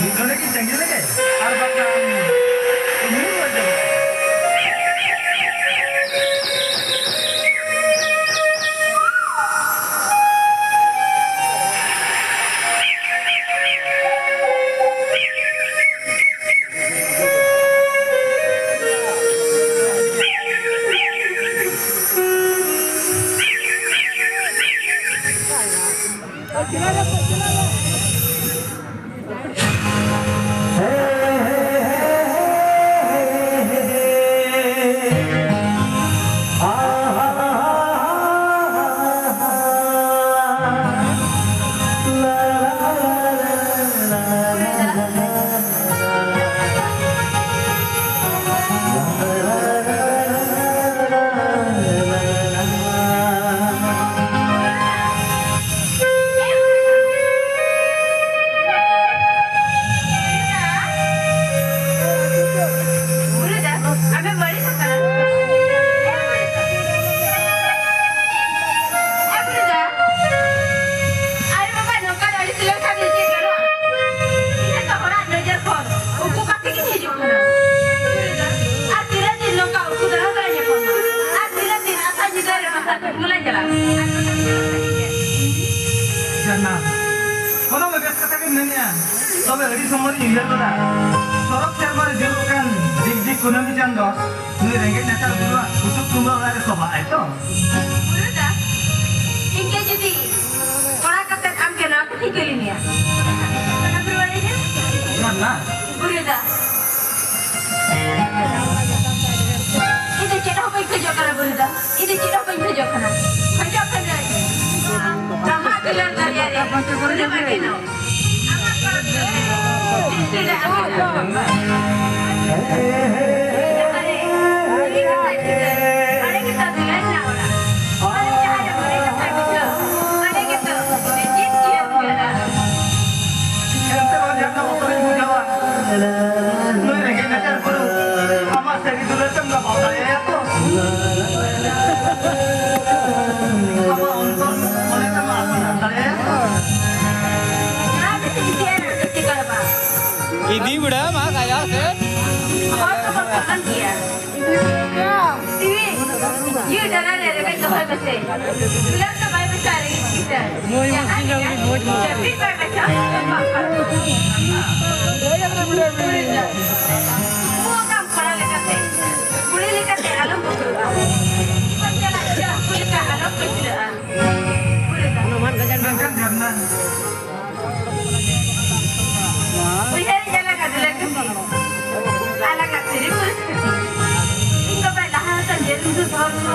ᱢᱤᱫ ᱰᱚᱸᱰᱮ ᱜᱮ ᱛᱟᱺᱜᱤ ᱞᱮᱜᱮ, ᱟᱨ ᱵᱟᱝᱠᱷᱟᱱ ᱤᱧ ᱦᱚᱸᱧ ᱜᱚᱡᱚᱜᱼᱟ᱾ ᱚᱱᱟ ᱢᱟ ᱵᱮᱥ ᱠᱟᱛᱷᱟ ᱜᱮᱢ ᱢᱮᱱᱮᱜᱼᱟ᱾ ᱛᱚᱵᱮ ᱟᱹᱰᱤ ᱥᱚᱢᱚᱭ ᱤᱧ ᱩᱭᱦᱟᱹᱨ ᱞᱮᱫᱟ, ᱥᱚᱨᱚᱜᱽ ᱥᱮᱨᱢᱟ ᱨᱮ ᱡᱩᱞᱩᱜ ᱠᱟᱱ ᱰᱤᱜᱽ ᱰᱤᱜᱽ ᱠᱩᱱᱟᱹᱢᱤ ᱪᱟᱸᱫᱚ ᱱᱩᱭ ᱨᱮᱸᱜᱮᱡ ᱱᱟᱪᱟᱨ ᱵᱩᱨᱩᱣᱟᱜ ᱦᱩᱛᱩᱫ ᱛᱩᱢᱵᱟᱹ ᱚᱲᱟᱜ ᱨᱮ ᱥᱚᱵᱷᱟᱜ ᱟᱭ ᱛᱚ᱾ ᱵᱩᱨᱩ ᱫᱟ, ᱤᱧ ᱜᱮ ᱡᱩᱫᱤ ᱠᱚᱲᱟ ᱠᱟᱛᱮ ᱟᱢ ᱜᱮ ᱱᱚᱣᱟ ᱠᱟᱛᱷᱟᱧ ᱠᱩᱞᱤ ᱢᱮᱭᱟ, ᱚᱱᱟ ᱵᱩᱨᱩ ᱟᱲᱮ ᱨᱮ? ᱚᱱᱟ? ᱵᱩᱨᱩ ᱫᱟ, ᱤᱧ ᱫᱚ ᱪᱮᱫ ᱦᱚᱸ ᱵᱟᱹᱧ ᱠᱷᱚᱡᱚᱜ ᱠᱟᱱᱟ ᱵᱩᱨᱩ ᱫᱟ᱾ ᱤᱧ ᱫᱚ ᱪᱮᱫ ᱦᱚᱸ ᱵᱟᱹᱧ ᱠᱷᱚᱡᱚᱜ ᱠᱟᱱᱟ᱾ ᱠᱷᱚᱡᱚᱜ ᱠᱟᱹᱱᱟᱹᱧ ᱟᱢᱟᱜ ᱫᱩᱞᱟᱹᱲ ᱫᱚᱨᱭᱟ ᱨᱮ ᱩᱱᱩᱢ ᱟᱹᱠᱤᱱᱚᱜ᱾ ᱟᱢᱟᱜ ᱯᱟᱯ ᱫᱚ ᱵᱤᱥᱛᱤ ᱨᱮ ᱟᱹᱠᱤᱱᱚᱜ᱾ ᱟᱨᱮ, ᱟᱹᱰᱤ ᱠᱟᱛᱷᱟ ᱪᱤᱠᱟᱹ? ᱟᱹᱰᱤ ᱠᱟᱛᱷᱟ ᱫᱩᱞᱟᱹᱲ ᱨᱮᱱᱟᱜ ᱚᱲᱟᱜ᱾ ᱟᱨ ᱡᱟᱦᱟᱸ ᱨᱮ ᱢᱚᱱᱮ ᱠᱟᱛᱷᱟ ᱵᱩᱡᱷᱟᱹᱣ, ᱚᱸᱰᱮ ᱜᱮᱛᱚ ᱱᱤᱡᱤᱛ ᱡᱤᱭᱚᱱ ᱠᱟᱱᱟ᱾ ᱮᱱᱛᱮ ᱨᱮᱦᱚᱸ ᱡᱟᱦᱟᱸ ᱵᱚᱛᱚᱨᱤᱧ ᱵᱩᱡᱷᱟᱹᱣᱟ, ᱱᱩᱭ ᱨᱮᱸᱜᱮᱡ ᱱᱟᱪᱟᱨ ᱵᱩᱨᱩ ᱟᱢᱟᱜ ᱥᱟᱹᱨᱤ ᱫᱩᱞᱟᱹᱲ ᱛᱮᱢ ᱜᱟᱵᱟᱣ ᱫᱟᱲᱮᱭᱟᱭᱟ ᱛᱚ? ᱟᱢᱟᱜ ᱚᱱᱛᱚᱨ ᱢᱚᱱᱮ ᱛᱮᱢ ᱟᱯᱱᱟᱨ ᱫᱟᱲᱮᱭᱟᱭᱟ ᱛᱚ? ᱚᱱᱟ ᱜᱮᱥᱮ ᱡᱤᱭᱚᱱ ᱨᱮᱱᱟᱜ ᱥᱚᱛᱭᱚ ᱠᱟᱨᱵᱟᱨ᱾ ᱤᱫᱤ ᱵᱮᱲᱟ ᱢᱟ ᱠᱟᱭᱟ ᱥᱮ᱾ ᱦᱚᱲ ᱫᱚᱠᱚ ᱠᱷᱚᱱᱚᱱ ᱜᱮᱭᱟ᱾ ᱛᱤᱦᱤᱧ ᱡᱤᱣᱤ ᱰᱟᱸᱰᱟ ᱨᱮ ᱨᱮᱵᱮᱫ ᱫᱚᱦᱚᱭ ᱢᱮᱥᱮ᱾ ᱫᱩᱞᱟᱹᱲ ᱫᱚ ᱵᱟᱭ ᱵᱟᱪᱷᱟᱣᱟ ᱨᱮᱸᱜᱮᱡ ᱠᱤᱥᱟᱹᱬ᱾ ᱡᱟᱦᱟᱸ ᱞᱮᱠᱟ ᱡᱟᱹᱯᱤᱫ ᱵᱟᱭ ᱵᱟᱪᱷᱟᱣᱟ ᱥᱮᱛᱟᱜ ᱯᱟᱨᱠᱚᱢ᱾ ᱠᱩᱲᱤ ᱫᱚ ᱠᱩᱠᱢᱩ ᱟᱠᱟᱫ ᱠᱚᱲᱟ ᱞᱮᱠᱟᱛᱮ, ᱠᱩᱲᱤ ᱞᱮᱠᱟᱛᱮ ᱟᱞᱚᱢ ᱵᱚᱛᱚᱨᱚᱜᱼᱟ᱾ ᱠᱚᱲᱟ ᱪᱟᱞᱟᱜ ᱪᱟᱞᱟᱜ ᱠᱩᱲᱤ ᱞᱮᱠᱟ ᱟᱞᱚᱢ ᱯᱟᱹᱪᱷᱞᱟᱹᱜᱼᱟ᱾ ᱠᱩᱲᱤ ᱫᱚ ᱢᱮᱱᱠᱷᱟᱱ ᱡᱷᱟᱨᱱᱟ, ᱩᱭᱦᱟᱹᱨ ᱧᱮᱞ ᱟᱠᱟᱫ ᱞᱮᱠᱟᱛᱮ ᱟᱞᱟᱜ ᱟᱜ ᱛᱤᱨᱤ ᱯᱟᱹᱨᱤᱥ ᱠᱟᱛᱮ ᱤᱧ ᱵᱟᱵᱟᱭ ᱞᱟᱦᱟ ᱟᱠᱟᱱ ᱡᱟᱹᱱᱩᱢ ᱫᱚ ᱫᱷᱚᱨᱢᱚ᱾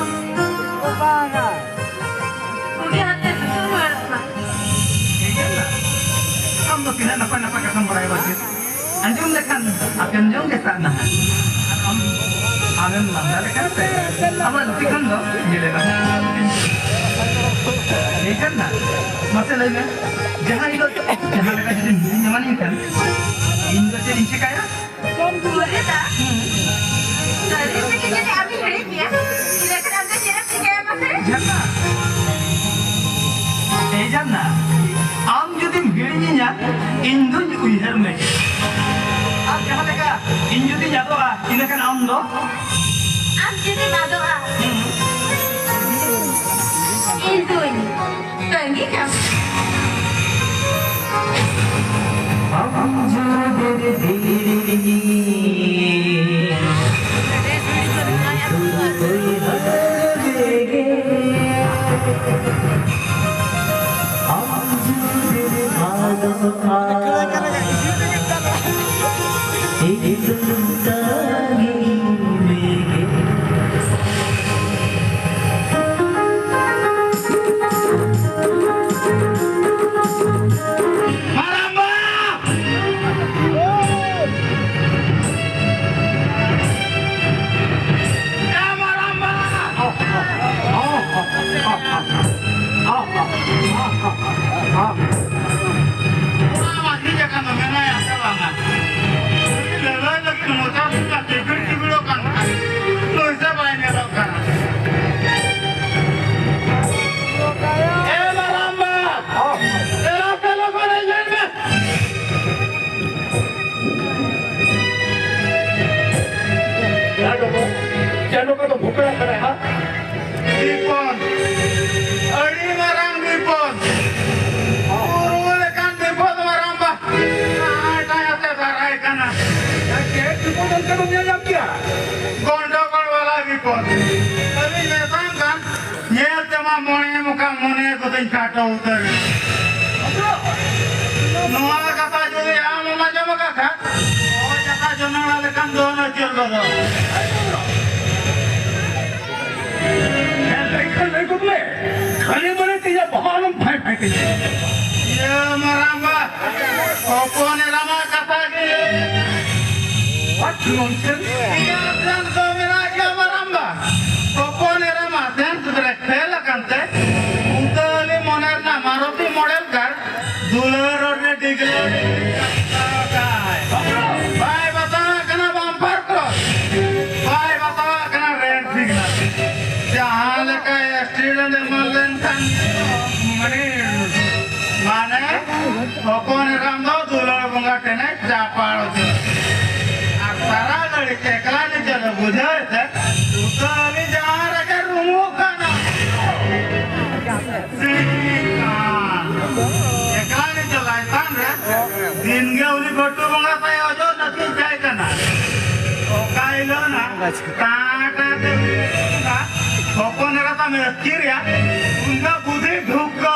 ᱵᱩᱜᱤ ᱦᱚᱨᱛᱮ ᱥᱩᱛᱩᱜ ᱨᱩᱣᱟᱹᱲᱚᱜ ᱢᱟ᱾ ᱴᱷᱤᱠ ᱜᱮᱭᱟ᱾ ᱟᱢ ᱫᱚ ᱛᱤᱱᱟᱹᱜ ᱱᱟᱯᱟᱭ ᱱᱟᱯᱟᱭ ᱠᱟᱛᱷᱟᱢ ᱵᱟᱲᱟᱭᱟ ᱵᱟᱪᱮ? ᱟᱸᱡᱚᱢ ᱞᱮᱠᱷᱟᱱ ᱟᱯᱮᱢ ᱡᱚᱝ ᱜᱮ ᱥᱟᱜ ᱱᱟᱦᱟᱜ᱾ ᱟᱨ ᱟᱢ, ᱟᱢᱮᱢ ᱞᱟᱸᱫᱟ ᱞᱮᱠᱷᱟᱱ ᱥᱮ ᱟᱢᱟᱜ ᱞᱩᱛᱤ ᱠᱷᱚᱱ ᱫᱚ ᱧᱮᱞᱮ ᱵᱟᱝ᱾ ᱴᱷᱤᱠ ᱜᱮᱭᱟ᱾ ᱢᱟᱥᱮ ᱞᱟᱹᱭ ᱢᱮ, ᱡᱟᱦᱟᱸ ᱦᱤᱞᱳᱜ ᱡᱟᱦᱟᱸ ᱞᱮᱠᱟ ᱡᱩᱫᱤᱢ ᱦᱤᱲᱤᱧ ᱮᱢᱟᱱᱤᱧ ᱠᱷᱟᱱ ᱤᱧ ᱫᱚ ᱪᱮᱫ ᱤᱧ ᱪᱤᱠᱟᱹᱭᱟ? ᱵᱩᱨᱩ ᱫᱟ, ᱥᱟᱹᱨᱤ ᱛᱮᱜᱮ ᱡᱩᱫᱤ ᱟᱢᱤᱧ ᱦᱤᱲᱤᱧ ᱢᱮᱭᱟ, ᱤᱱᱟᱹ ᱠᱷᱟᱱ ᱟᱢ ᱫᱚ ᱪᱮᱫ ᱮᱢ ᱪᱤᱠᱟᱹᱭᱟ ᱢᱟᱥᱮ? ᱡᱷᱟᱨᱱᱟ, ᱮᱭ ᱡᱷᱟᱨᱱᱟ, ᱟᱢ ᱡᱩᱫᱤᱢ ᱦᱤᱲᱤᱧᱤᱧᱟ, ᱤᱧ ᱫᱩᱧ ᱩᱭᱦᱟᱹᱨ ᱢᱮ᱾ ᱟᱨ ᱡᱟᱦᱟᱸ ᱞᱮᱠᱟ ᱤᱧ ᱡᱩᱫᱤᱧ ᱟᱫᱚᱜᱼᱟ, ᱤᱱᱟᱹ ᱠᱷᱟᱱ ᱟᱢ ᱫᱚ? ᱟᱢ ᱡᱩᱫᱤᱢ ᱟᱫᱚᱜᱼᱟ, ᱤᱧ ᱫᱩᱧ ᱛᱟᱺᱜᱤ ᱠᱟᱢᱟ᱾ ᱢᱟᱨᱟᱝᱵᱟ! ᱮ ᱢᱟᱨᱟᱝᱵᱟ! ᱚᱱᱟ ᱢᱟᱹᱡᱷᱤ ᱡᱟᱭᱜᱟ ᱫᱚ ᱢᱮᱱᱟᱭᱟ ᱥᱮ ᱵᱟᱝᱟ? ᱞᱟᱹᱲᱦᱟᱹᱭ ᱞᱟᱹᱜᱤᱫ ᱢᱚᱪᱟ ᱥᱩᱫᱷᱟ ᱪᱤᱵᱤᱲ ᱪᱤᱵᱤᱲᱚᱜ ᱠᱟᱱ ᱠᱷᱟᱱ ᱱᱩᱭ ᱥᱮ ᱵᱟᱭ ᱧᱮᱞᱚᱜ ᱠᱟᱱᱟ᱾ ᱮ ᱢᱟᱨᱟᱝᱵᱟ! ᱫᱮᱞᱟ ᱥᱮ ᱞᱚᱜᱚᱱ ᱦᱮᱡ ᱞᱮᱱ ᱢᱮ᱾ ᱪᱮᱫ ᱱᱚᱝᱠᱟ ᱫᱚ ᱵᱷᱩᱠᱲᱟᱹᱜ ᱠᱟᱱᱟᱭ ᱦᱟᱸᱜ? ᱵᱤᱯᱚᱫ, ᱟᱹᱰᱤ ᱢᱟᱨᱟᱝ ᱵᱤᱯᱚᱫ, ᱵᱩᱨᱩ ᱞᱮᱠᱟᱱ ᱵᱤᱯᱚᱫ ᱢᱟᱨᱟᱝᱵᱟ, ᱟᱭ ᱛᱟᱭᱟᱛᱮ ᱫᱟᱨᱟᱭ ᱠᱟᱱᱟ᱾ ᱪᱮᱫ ᱵᱤᱯᱚᱫ ᱚᱱᱠᱟ ᱫᱚᱢ ᱧᱮᱞ ᱧᱟᱢ ᱠᱮᱭᱟ? ᱜᱚᱱᱰᱚᱜᱳᱲ ᱵᱟᱞᱟ ᱵᱤᱯᱚᱫ᱾ ᱟᱹᱞᱤᱧ ᱢᱮᱛᱟᱢ ᱠᱟᱱ, ᱧᱮᱞ ᱛᱮᱢᱟ ᱢᱚᱱᱮ ᱢᱚᱠᱟ ᱢᱚᱱᱮ ᱠᱚᱫᱚᱧ ᱠᱷᱟᱴᱚ ᱩᱛᱟᱹᱨ᱾ ᱱᱚᱣᱟ ᱠᱟᱛᱷᱟ ᱡᱩᱫᱤ ᱟᱢ ᱮᱢ ᱟᱸᱡᱚᱢ ᱟᱠᱟᱫ ᱠᱷᱟᱱ, ᱦᱚᱭ ᱡᱟᱠᱟ ᱡᱚᱱᱚᱲᱟ ᱞᱮᱠᱟᱢ ᱫᱚᱱ ᱟᱹᱪᱩᱨ ᱜᱚᱫᱚᱜ᱾ ᱦᱮᱸ, ᱞᱟᱹᱭ ᱠᱷᱟᱱ ᱞᱟᱹᱭ ᱜᱚᱫ ᱢᱮ᱾ ᱠᱷᱟᱹᱞᱤ ᱢᱟᱱᱮ ᱛᱤᱧᱟ ᱵᱚᱦᱚᱜ ᱟᱞᱚᱢ ᱯᱷᱟᱭ ᱯᱷᱟᱭ ᱛᱤᱧᱟ᱾ ᱤᱭᱟᱹ ᱢᱟᱨᱟᱝᱵᱟ, ᱦᱚᱯᱚᱱ ᱮᱨᱟ ᱢᱟ ᱠᱟᱛᱷᱟ ᱜᱮ ᱞᱟᱹᱭ ᱟᱠᱟᱫ᱾ What nonsense? ᱤᱧᱟᱹᱜ ᱥᱮᱱᱥ ᱫᱚ ᱢᱮᱱᱟᱜ ᱜᱮᱭᱟ ᱢᱟᱨᱟᱝᱵᱟ᱾ ᱦᱚᱯᱚᱱ ᱮᱨᱟ ᱢᱟ ᱥᱮᱱᱥ ᱵᱨᱮᱠ ᱯᱷᱮᱞ ᱟᱠᱟᱱ ᱛᱮ, ᱩᱛᱟᱹᱞᱤ ᱢᱚᱱᱮ ᱨᱮᱱᱟᱜ ᱢᱟᱨᱚᱛᱤ ᱢᱚᱰᱮᱞ ᱠᱟᱨ ᱫᱩᱞᱟᱹᱲ ᱨᱳᱰ ᱨᱮ ᱰᱤᱜᱽᱞᱟᱹ ᱰᱤᱜᱽᱞᱤ ᱠᱟᱴᱠᱟᱣ ᱟᱠᱟᱫ᱾ ᱵᱟᱭ ᱵᱟᱛᱟᱣᱟᱜ ᱠᱟᱱᱟ ᱵᱟᱢᱯᱟᱨ ᱠᱨᱚᱥ, ᱵᱟᱭ ᱵᱟᱛᱟᱣᱟᱜ ᱠᱟᱱᱟ ᱨᱮᱰ ᱥᱤᱜᱽᱱᱟᱞ᱾ ᱡᱟᱦᱟᱸ ᱞᱮᱠᱟ ᱮᱠᱥᱤᱰᱮᱱᱴ ᱮᱢᱟᱱ ᱞᱮᱱᱠᱷᱟᱱ ᱢᱟᱱᱮ, ᱢᱟᱱᱮ ᱦᱚᱯᱚᱱ ᱮᱨᱟᱢ ᱫᱚ ᱫᱩᱞᱟᱹᱲ ᱵᱚᱸᱜᱟ ᱴᱷᱮᱱᱮ ᱪᱟᱯᱟᱲ ᱩᱛᱟᱹᱨ᱾ ᱟᱨ ᱥᱟᱨᱟ ᱜᱷᱟᱹᱲᱤᱡ ᱮᱠᱞᱟ ᱱᱤᱡᱮ ᱫᱚ ᱵᱩᱡᱷᱟᱹᱣ ᱮᱫ ᱛᱮ ᱩᱛᱟᱹᱨᱤ ᱡᱟᱦᱟᱸ ᱨᱮᱜᱮ ᱨᱩᱢᱩᱜ ᱠᱟᱱᱟ᱾ ᱥᱤᱧ ᱠᱷᱟᱱ ᱮᱠᱞᱟ ᱱᱤᱡᱮ ᱞᱟᱭᱛᱟᱱ ᱨᱮ ᱫᱤᱱ ᱜᱮ ᱴᱟᱴᱟ ᱛᱮ ᱦᱚᱯᱚᱱ ᱮᱨᱟ ᱛᱟᱢ ᱟᱹᱛᱠᱤᱨ ᱮᱭᱟ, ᱩᱱᱫᱚ ᱵᱩᱫᱷᱤ ᱰᱷᱩᱠᱟᱹ᱾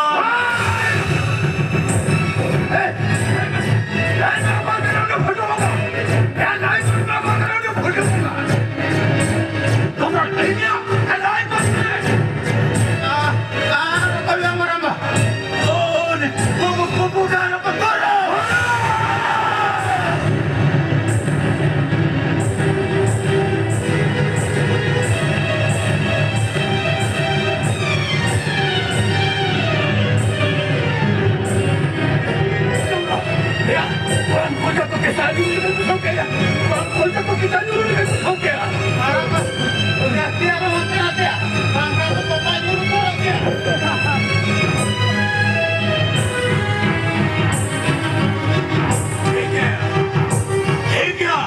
ᱴᱷᱤᱠ ᱜᱮᱭᱟ,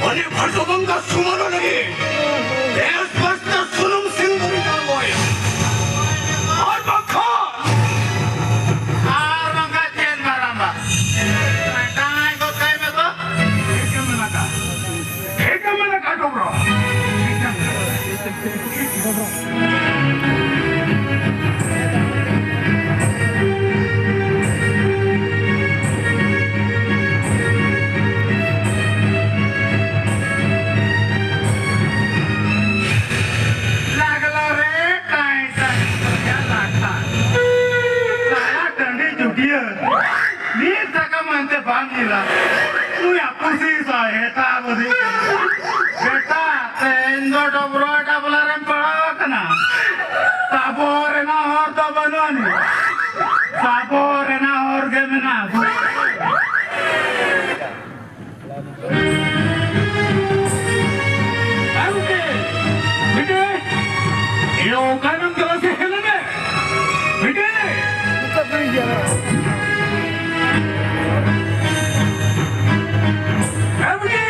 ᱩᱱᱤ ᱵᱷᱟᱨᱜᱚᱵ ᱵᱚᱸᱜᱟ ᱥᱩᱢᱟᱹᱱᱚᱜ ᱞᱟᱹᱜᱤᱫ ᱵᱮᱥ ᱵᱮᱥᱛᱮ ᱥᱩᱱᱩᱢ ᱥᱤᱸᱫᱩᱨ ᱤᱧ ᱟᱬᱜᱚᱭᱟ᱾ ᱟᱨ ᱵᱟᱝᱠᱷᱟᱱ, ᱟᱨ ᱵᱟᱝᱠᱷᱟᱱ ᱪᱮᱫ ᱢᱟᱨᱟᱝᱵᱟ? ᱡᱟᱦᱟᱸᱭ ᱠᱚ ᱠᱟᱹᱭ ᱢᱮ ᱠᱚ, ᱴᱷᱤᱠ ᱜᱮ ᱢᱮᱱᱟᱜᱼᱟ᱾ ᱴᱷᱤᱠ ᱜᱮ ᱢᱮᱱᱟᱜᱼᱟ, ᱰᱚᱵᱨᱚ᱾ ᱴᱷᱤᱠ ᱜᱮ ᱢᱮᱱᱟᱜᱼᱟ᱾ ᱞᱟᱜᱽᱞᱚ ᱨᱮ ᱴᱟᱭ ᱴᱟᱭ ᱠᱚ ᱪᱟᱞᱟᱜ ᱠᱟᱱ᱾ ᱥᱟᱭᱟ ᱴᱟᱺᱰᱤ ᱪᱩᱴᱤᱭᱟᱹ᱾ ᱢᱤᱫ ᱥᱟᱠᱟᱢ ᱟᱱᱛᱮ ᱵᱟᱢ ᱧᱮᱞᱟ᱾ ᱱᱩᱭᱟᱜ ᱠᱩᱥᱤ ᱥᱟᱭ ᱦᱮᱛᱟ ᱵᱩᱫᱷᱤ᱾ ᱵᱮᱴᱟ, ᱛᱮᱦᱮᱧ ᱫᱚ ᱰᱚᱵᱨᱚ ᱰᱟᱵᱞᱟ ᱨᱮᱢ ᱯᱟᱲᱟᱣ ᱟᱠᱟᱱᱟ᱾ ᱥᱟᱵᱚᱜ ᱨᱮᱱᱟᱜ ᱦᱚᱨ ᱫᱚ ᱵᱟᱹᱱᱩᱜ ᱟᱹᱱᱤᱡ᱾ ᱥᱟᱵᱚᱜ ᱨᱮᱱᱟᱜ ᱦᱚᱨ ᱜᱮ ᱢᱮᱱᱟᱜᱼᱟ᱾ ᱟᱨ ᱜᱚᱢᱠᱮ, ᱵᱤᱴᱤ, ᱤᱭᱟᱹ, ᱚᱠᱟᱭᱮᱱᱟᱢ? ᱫᱮᱞᱟ ᱥᱮ ᱦᱮᱡ ᱞᱮᱱ ᱢᱮ᱾ ᱵᱤᱴᱤ! ᱦᱮᱸ, ᱵᱤᱴᱤ!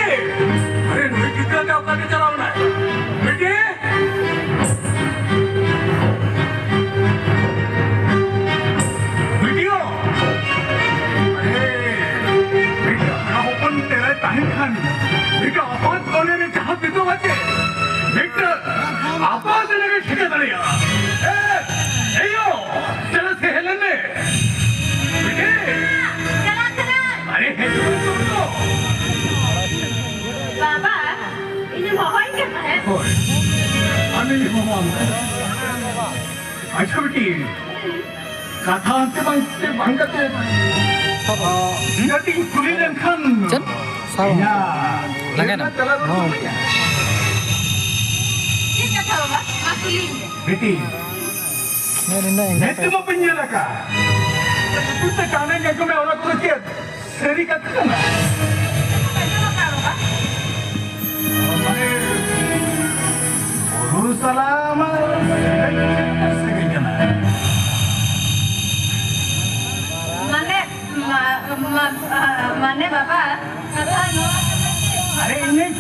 ᱟᱨᱮ, ᱱᱩᱭ ᱜᱤᱫᱽᱨᱟᱹ ᱫᱚ ᱚᱠᱟ ᱛᱮ ᱪᱟᱞᱟᱣ ᱮᱱᱟᱭ? ᱵᱤᱴᱤ! ᱵᱤᱴᱤ ᱦᱚᱸ! ᱟᱨᱮ, ᱵᱤᱴᱤ ᱦᱚᱯᱚᱱ ᱛᱮᱨᱟᱭ ᱛᱟᱦᱮᱱ ᱠᱷᱟᱱ, ᱵᱤᱴᱤ ᱦᱚᱯᱚᱱ ᱢᱚᱱᱮ ᱨᱮ ᱡᱟᱦᱟᱸ ᱵᱤᱴᱤ ᱮ, ᱮᱭᱳ, ᱪᱟᱞᱟᱜ ᱥᱮ ᱦᱮᱡ ᱞᱮᱱ ᱢᱮ᱾ ᱵᱤᱴᱤ᱾ ᱪᱟᱞᱟᱜ ᱠᱟᱱᱟ᱾ ᱟᱨᱮ, ᱦᱮᱡ ᱛᱟᱵᱚᱱ ᱛᱚ᱾ ᱵᱟᱵᱟ, ᱤᱧᱮᱢ ᱦᱚᱦᱚᱭ ᱠᱟᱱ ᱛᱟᱦᱮᱸᱫ? ᱦᱳᱭ, ᱟᱢᱤᱧ ᱦᱚᱦᱚᱣᱟᱢ ᱠᱟᱱᱟ᱾ ᱟᱪᱪᱷᱟ ᱵᱤᱴᱤ, ᱠᱟᱛᱷᱟ ᱟᱱᱛᱮ ᱵᱟᱝ, ᱵᱟᱝ ᱠᱟᱛᱮ, ᱟ, ᱠᱟᱹᱴᱤᱡ ᱠᱩᱞᱤ ᱞᱮᱱᱠᱷᱟᱱ ᱪᱮᱫ? ᱤᱧᱟᱹᱜ ᱞᱟᱜᱟᱭ ᱱᱟᱢ? ᱛᱮᱞᱟ ᱫᱚ ᱦᱳᱭ᱾ ᱪᱮᱫ ᱠᱟᱛᱷᱟ ᱵᱟᱵᱟ? ᱢᱟ ᱠᱩᱞᱤᱧ ᱢᱮ᱾ ᱵᱤᱴᱤ, ᱢᱮᱫ ᱨᱮᱱᱟᱜ ᱮᱸᱜᱟ ᱢᱮᱫ ᱛᱮ᱾ ᱛᱮᱢᱟ ᱵᱟᱹᱧ ᱧᱮᱞ ᱟᱠᱟᱫ᱾ ᱞᱩᱛᱩᱨ ᱛᱮ ᱠᱟᱱᱮᱧ ᱟᱸᱡᱚᱢᱮᱫ, ᱚᱱᱟ ᱠᱚᱫᱚ ᱪᱮᱫ ᱥᱟᱹᱨᱤ ᱠᱟᱛᱷᱟ ᱠᱟᱱᱟ? ᱢᱟᱱᱮ, ᱵᱩᱨᱩ ᱥᱟᱞᱟᱜ ᱢᱟ ᱥᱟᱹᱜᱟᱹᱭ ᱠᱟᱱᱟ᱾ ᱢᱟᱱᱮ, ᱢᱟ-, ᱢᱟ-, ᱢᱟᱱᱮ ᱵᱟᱵᱟ, ᱠᱟᱛᱷᱟ ᱱᱚᱣᱟ ᱠᱟᱱᱟ ᱡᱮ ᱟᱨᱮ ᱤᱧᱤᱧ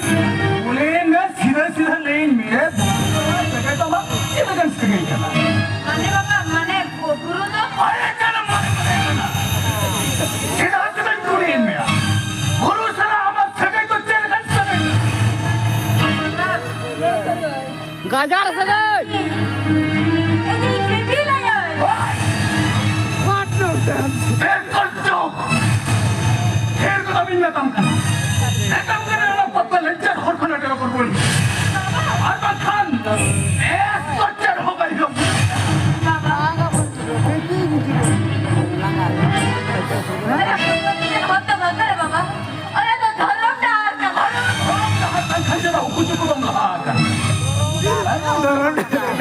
ᱠᱩᱞᱤᱭᱮᱱ ᱢᱮ, ᱥᱤᱫᱷᱟᱹ ᱥᱤᱫᱷᱟᱹ ᱞᱟᱹᱭᱟᱹᱧ ᱢᱮ, ᱵᱩᱨᱩ ᱥᱟᱞᱟᱜ ᱥᱟᱹᱜᱟᱹᱭ ᱫᱚ ᱟᱢᱟᱜ ᱪᱮᱫ ᱞᱮᱠᱟᱱ ᱥᱟᱹᱜᱟᱹᱭ ᱠᱟᱱᱟ? ᱢᱟᱱᱮ ᱵᱟᱵᱟ, ᱢᱟᱱᱮ ᱵᱩ-, ᱵᱩᱨᱩ ᱫᱚ ᱟᱨᱮ ᱪᱟᱞᱟᱜ ᱢᱟᱱᱮ ᱢᱟᱱᱮ ᱠᱟᱱᱟ᱾ ᱥᱤᱫᱷᱟᱹ ᱥᱤᱫᱷᱟᱹᱧ ᱠᱩᱞᱤᱭᱮᱫ ᱢᱮᱭᱟ, ᱵᱩᱨᱩ ᱥᱟᱞᱟᱜ ᱟᱢᱟᱜ ᱥᱟᱹᱜᱟᱹᱭ ᱫᱚ ᱪᱮᱫ ᱞᱮᱠᱟᱱ ᱥᱟᱹᱜᱟᱹᱭ ᱠᱟᱱᱟ? ᱵᱟᱵᱟ, ᱜᱟᱡᱟᱲ ᱥᱟᱹᱜᱟᱹᱭ᱾ ᱤᱧᱤᱧ ᱥᱤᱵᱤᱞᱟᱭᱟᱹᱧ᱾ What nonsense! ᱵᱮᱥ ᱠᱚ ᱪᱩᱯ! ᱰᱷᱮᱨ ᱠᱚ ᱫᱚ ᱵᱟᱹᱧ ᱢᱮᱛᱟᱢ ᱠᱟᱱᱟ᱾ ᱢᱮᱛᱟᱢ ᱠᱟᱱᱟ ᱚᱱᱟ ᱯᱟᱛᱟ ᱞᱮᱱᱪᱟᱨ ᱦᱚᱲ ᱠᱷᱚᱱ ᱟᱹᱰᱤ ᱨᱚᱠᱚᱢ ᱵᱚᱱ᱾ ᱟᱨ ᱵᱟᱝᱠᱷᱟᱱ ᱵᱮᱥ ᱠᱚ ᱪᱮᱫ ᱦᱚᱸ ᱵᱟᱹᱧ ᱡᱚᱢ᱾ ᱵᱟᱵᱟ᱾ ᱚᱱᱟ ᱫᱚ ᱫᱷᱚᱨᱚᱢ ᱰᱟᱦᱟᱨ ᱠᱟᱱᱟ᱾ ᱫᱷᱚᱨᱚᱢ ᱰᱟᱦᱟᱨ ᱠᱟᱱ ᱠᱷᱟᱱ ᱪᱮᱫᱟᱜ ᱩᱠᱩ ᱪᱩᱠᱩ ᱫᱚᱢ ᱞᱟᱦᱟ ᱟᱠᱟᱱᱟ? ᱫᱷᱚᱨᱚᱢ ᱰᱟᱦᱟᱨ᱾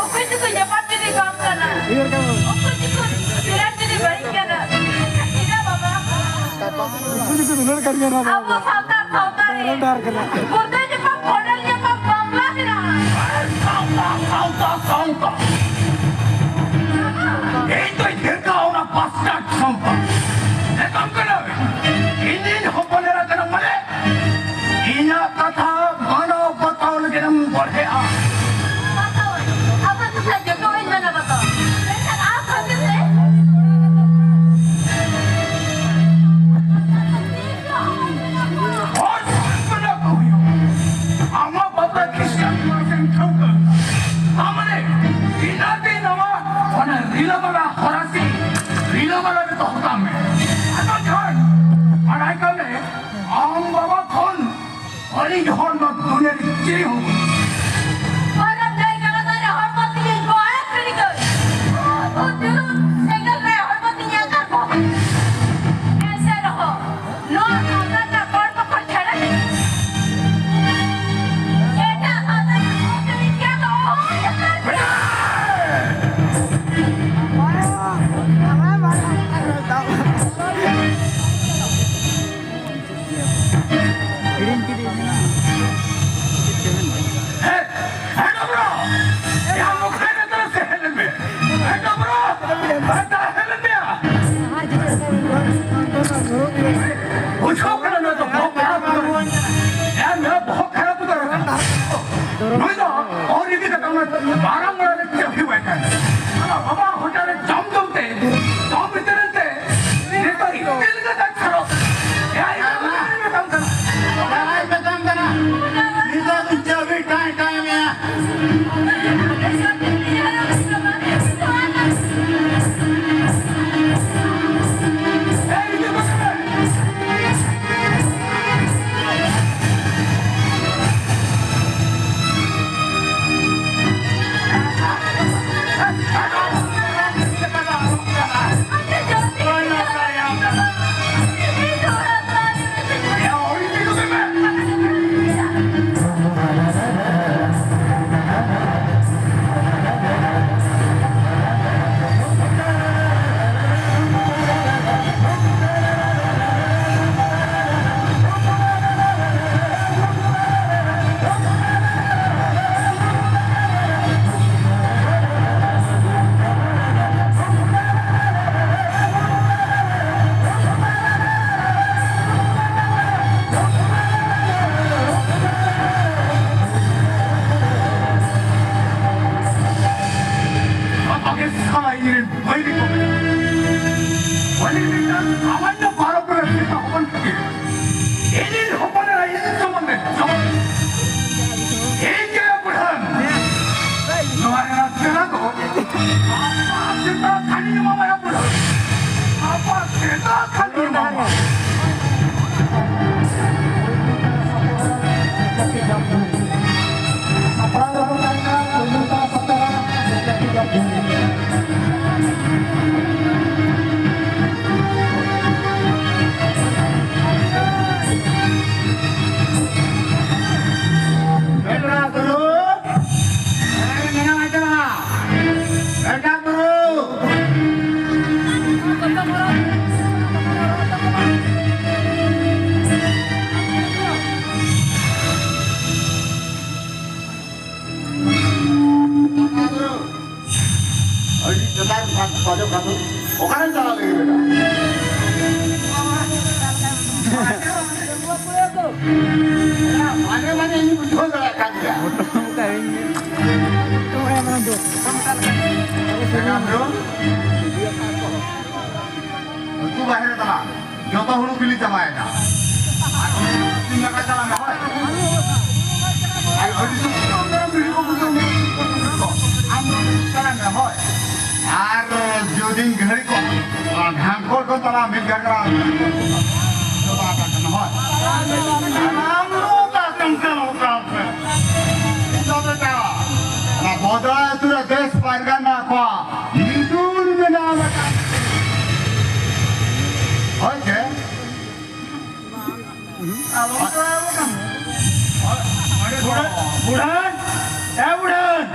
ᱚᱠᱚᱭ ᱪᱚᱠᱚ ᱧᱟᱯᱟᱢ ᱡᱩᱫᱤ ᱵᱟᱢ ᱠᱟᱱᱟ᱾ ᱩᱭᱦᱟᱹᱨ ᱠᱟᱜ ᱢᱮ᱾ ᱚᱠᱚᱭ ᱪᱚᱠᱚ ᱵᱤᱨᱟᱴ ᱡᱩᱫᱤ ᱵᱟᱹᱲᱤᱡ ᱠᱟᱱᱟ᱾ ᱪᱮᱫᱟᱜ ᱵᱟᱵᱟ? ᱩᱠᱩ ᱪᱩᱠᱩ ᱫᱩᱞᱟᱹᱲ ᱠᱟᱱ ᱜᱮᱭᱟ ᱱᱚᱣᱟ ᱫᱚ᱾ ᱟᱵᱚ ᱥᱟᱱᱛᱟᱲ ᱥᱟᱶᱛᱟ ᱨᱮ ᱫᱷᱚᱨᱚᱢ ᱰᱟᱦᱟᱨ ᱠᱟᱱᱟ᱾ ᱜᱩᱨᱫᱟᱹ ᱧᱟᱯᱟᱢ, ᱠᱚᱸᱰᱮᱞ ᱧᱟᱯᱟᱢ, ᱵᱟᱯᱞᱟ ᱢᱮᱱᱟᱜᱼᱟ᱾ ᱥᱟᱶᱛᱟ, ᱥᱟᱶᱛᱟ, ᱥᱟᱶᱛᱟ᱾ ᱤᱧ ᱫᱚᱧ ᱰᱷᱮᱨ ᱠᱟᱜᱼᱟ ᱚᱱᱟ ᱵᱟᱥᱴᱟᱨᱰ ᱥᱟᱶᱛᱟ᱾ ᱢᱮᱛᱟᱢ ᱠᱟᱱᱟ, ᱤᱧᱤᱧ ᱦᱚᱯᱚᱱ ᱮᱨᱟ ᱠᱟᱱᱟ ᱢᱟᱱᱮ, ᱤᱧᱟᱹᱜ ᱠᱟᱛᱷᱟ ᱢᱟᱱᱟᱣ ᱵᱟᱛᱟᱣ ᱞᱟᱹᱜᱤᱫ ᱮᱢ ᱵᱟᱲᱦᱮᱜᱼᱟ᱾ ᱵᱟᱛᱟᱣᱟᱹᱧ, ᱟᱢᱟᱜ ᱠᱟᱛᱷᱟ ᱡᱚᱛᱚᱣᱟᱹᱧ ᱢᱟᱱᱟᱣ ᱵᱟᱛᱟᱣᱟ᱾ ᱢᱮᱱᱠᱷᱟᱱ ᱟᱢ ᱠᱷᱟᱹᱛᱤᱨ ᱛᱮ ᱦᱚᱲ ᱢᱟᱱᱟᱣ ᱠᱚ ᱦᱩᱭᱩᱜᱼᱟ᱾ ᱩᱱᱤᱭᱟᱜ ᱪᱮᱫ ᱦᱚᱸ ᱵᱟᱝ᱾ ᱯᱚᱨᱚᱵᱽ ᱰᱟᱹᱦᱤ ᱜᱟᱰᱟ ᱫᱷᱟᱨᱮ ᱦᱚᱲᱢᱚ ᱛᱤᱧ ᱜᱚᱦᱚᱲ ᱜᱤᱰᱤ ᱠᱟᱹᱧ᱾ ᱩᱫᱩᱞ ᱥᱮᱸᱜᱮᱞ ᱨᱮ ᱦᱚᱲᱢᱚ ᱛᱤᱧ ᱟᱠᱟᱨ ᱠᱚ᱾ ᱮᱱᱛᱮ ᱨᱮᱦᱚᱸ ᱱᱚᱣᱟ ᱥᱟᱶᱛᱟ ᱨᱮᱱᱟᱜ ᱠᱚᱲ ᱠᱚᱠᱚ ᱪᱷᱟᱲᱟ ᱠᱟᱹᱧ᱾ ᱮᱴᱟᱜ ᱥᱟᱶᱛᱟ ᱨᱮᱱᱟᱜ ᱠᱚᱲ ᱠᱚ ᱤᱧ ᱜᱮᱫ ᱚᱦᱚᱧ ᱟᱠᱟᱫ ᱠᱚᱣᱟ᱾ ᱦᱤᱲᱤᱧ ᱠᱤᱫᱟᱹᱧ ᱦᱮᱸ᱾ ᱪᱮᱫ ᱪᱚ ᱢᱮᱱ ᱫᱟ᱾ ᱟᱸᱡᱚᱢ ᱠᱟᱱ ᱫᱚ, ᱚᱠᱟᱨᱮᱢ ᱪᱟᱞᱟᱣ ᱞᱟᱹᱜᱤᱫ ᱵᱮᱴᱟ? ᱢᱟᱱᱮ, ᱢᱟᱱᱮ, ᱤᱧ ᱵᱩᱡᱷᱟᱹᱣ ᱫᱟᱲᱮᱭᱟᱜ ᱠᱟᱱ ᱜᱮᱭᱟ᱾ ᱮᱱᱠᱷᱟᱱ ᱫᱚ, ᱩᱛᱩ ᱵᱟᱦᱮᱨ ᱛᱟᱞᱟ᱾ ᱡᱚᱛᱚ ᱦᱩᱲᱩ ᱵᱤᱞᱤ ᱪᱟᱵᱟᱭᱮᱱᱟ᱾ ᱟᱨ ᱩᱱᱤ ᱫᱚ ᱛᱤᱱ ᱡᱟᱭᱜᱟ ᱪᱟᱞᱟᱜ ᱢᱮ, ᱦᱳᱭ᱾ ᱟᱨ ᱟᱹᱰᱤ ᱥᱚᱠᱛᱚ ᱢᱮᱨᱚᱢ ᱵᱷᱤᱲᱤ ᱠᱚ ᱵᱩᱡᱷᱟᱹᱣ ᱢᱮ, ᱟᱢ ᱫᱚ ᱪᱟᱞᱟᱜ ᱢᱮ, ᱦᱳᱭ᱾ ᱟᱨ ᱡᱩᱫᱤ ᱜᱷᱟᱹᱲᱤ ᱠᱚ, ᱚᱱᱟ ᱰᱷᱟᱝᱠᱚᱲ ᱠᱚ ᱛᱟᱞᱟ ᱢᱤᱫ ᱜᱷᱟᱜᱽᱨᱟ ᱪᱟᱵᱟ ᱟᱠᱟᱱ ᱠᱟᱱᱟ, ᱦᱳᱭ᱾ ᱟᱨ ᱟᱢ ᱫᱚ ᱚᱠᱟ ᱥᱮᱱ ᱪᱟᱞᱟᱜ ᱠᱟᱱ ᱯᱮ? ᱤᱧ ᱫᱚ ᱵᱮᱴᱟ, ᱚᱱᱟ ᱵᱚᱫᱲᱟ ᱟᱹᱛᱩ ᱨᱮ ᱫᱮᱥ ᱯᱟᱨᱜᱟᱱᱟ ᱠᱚᱣᱟᱜ ᱢᱤᱫᱩᱱ ᱢᱮᱱᱟᱜ ᱟᱠᱟᱫ᱾ ᱦᱳᱭ ᱪᱮ? ᱟᱞᱚᱢ ᱪᱟᱞᱟᱣ ᱟᱠᱟᱱ᱾ ᱵᱩᱲᱦᱟᱹᱱ, ᱵᱩᱲᱦᱟᱹᱱ, ᱮ ᱵᱩᱲᱦᱟᱹᱱ᱾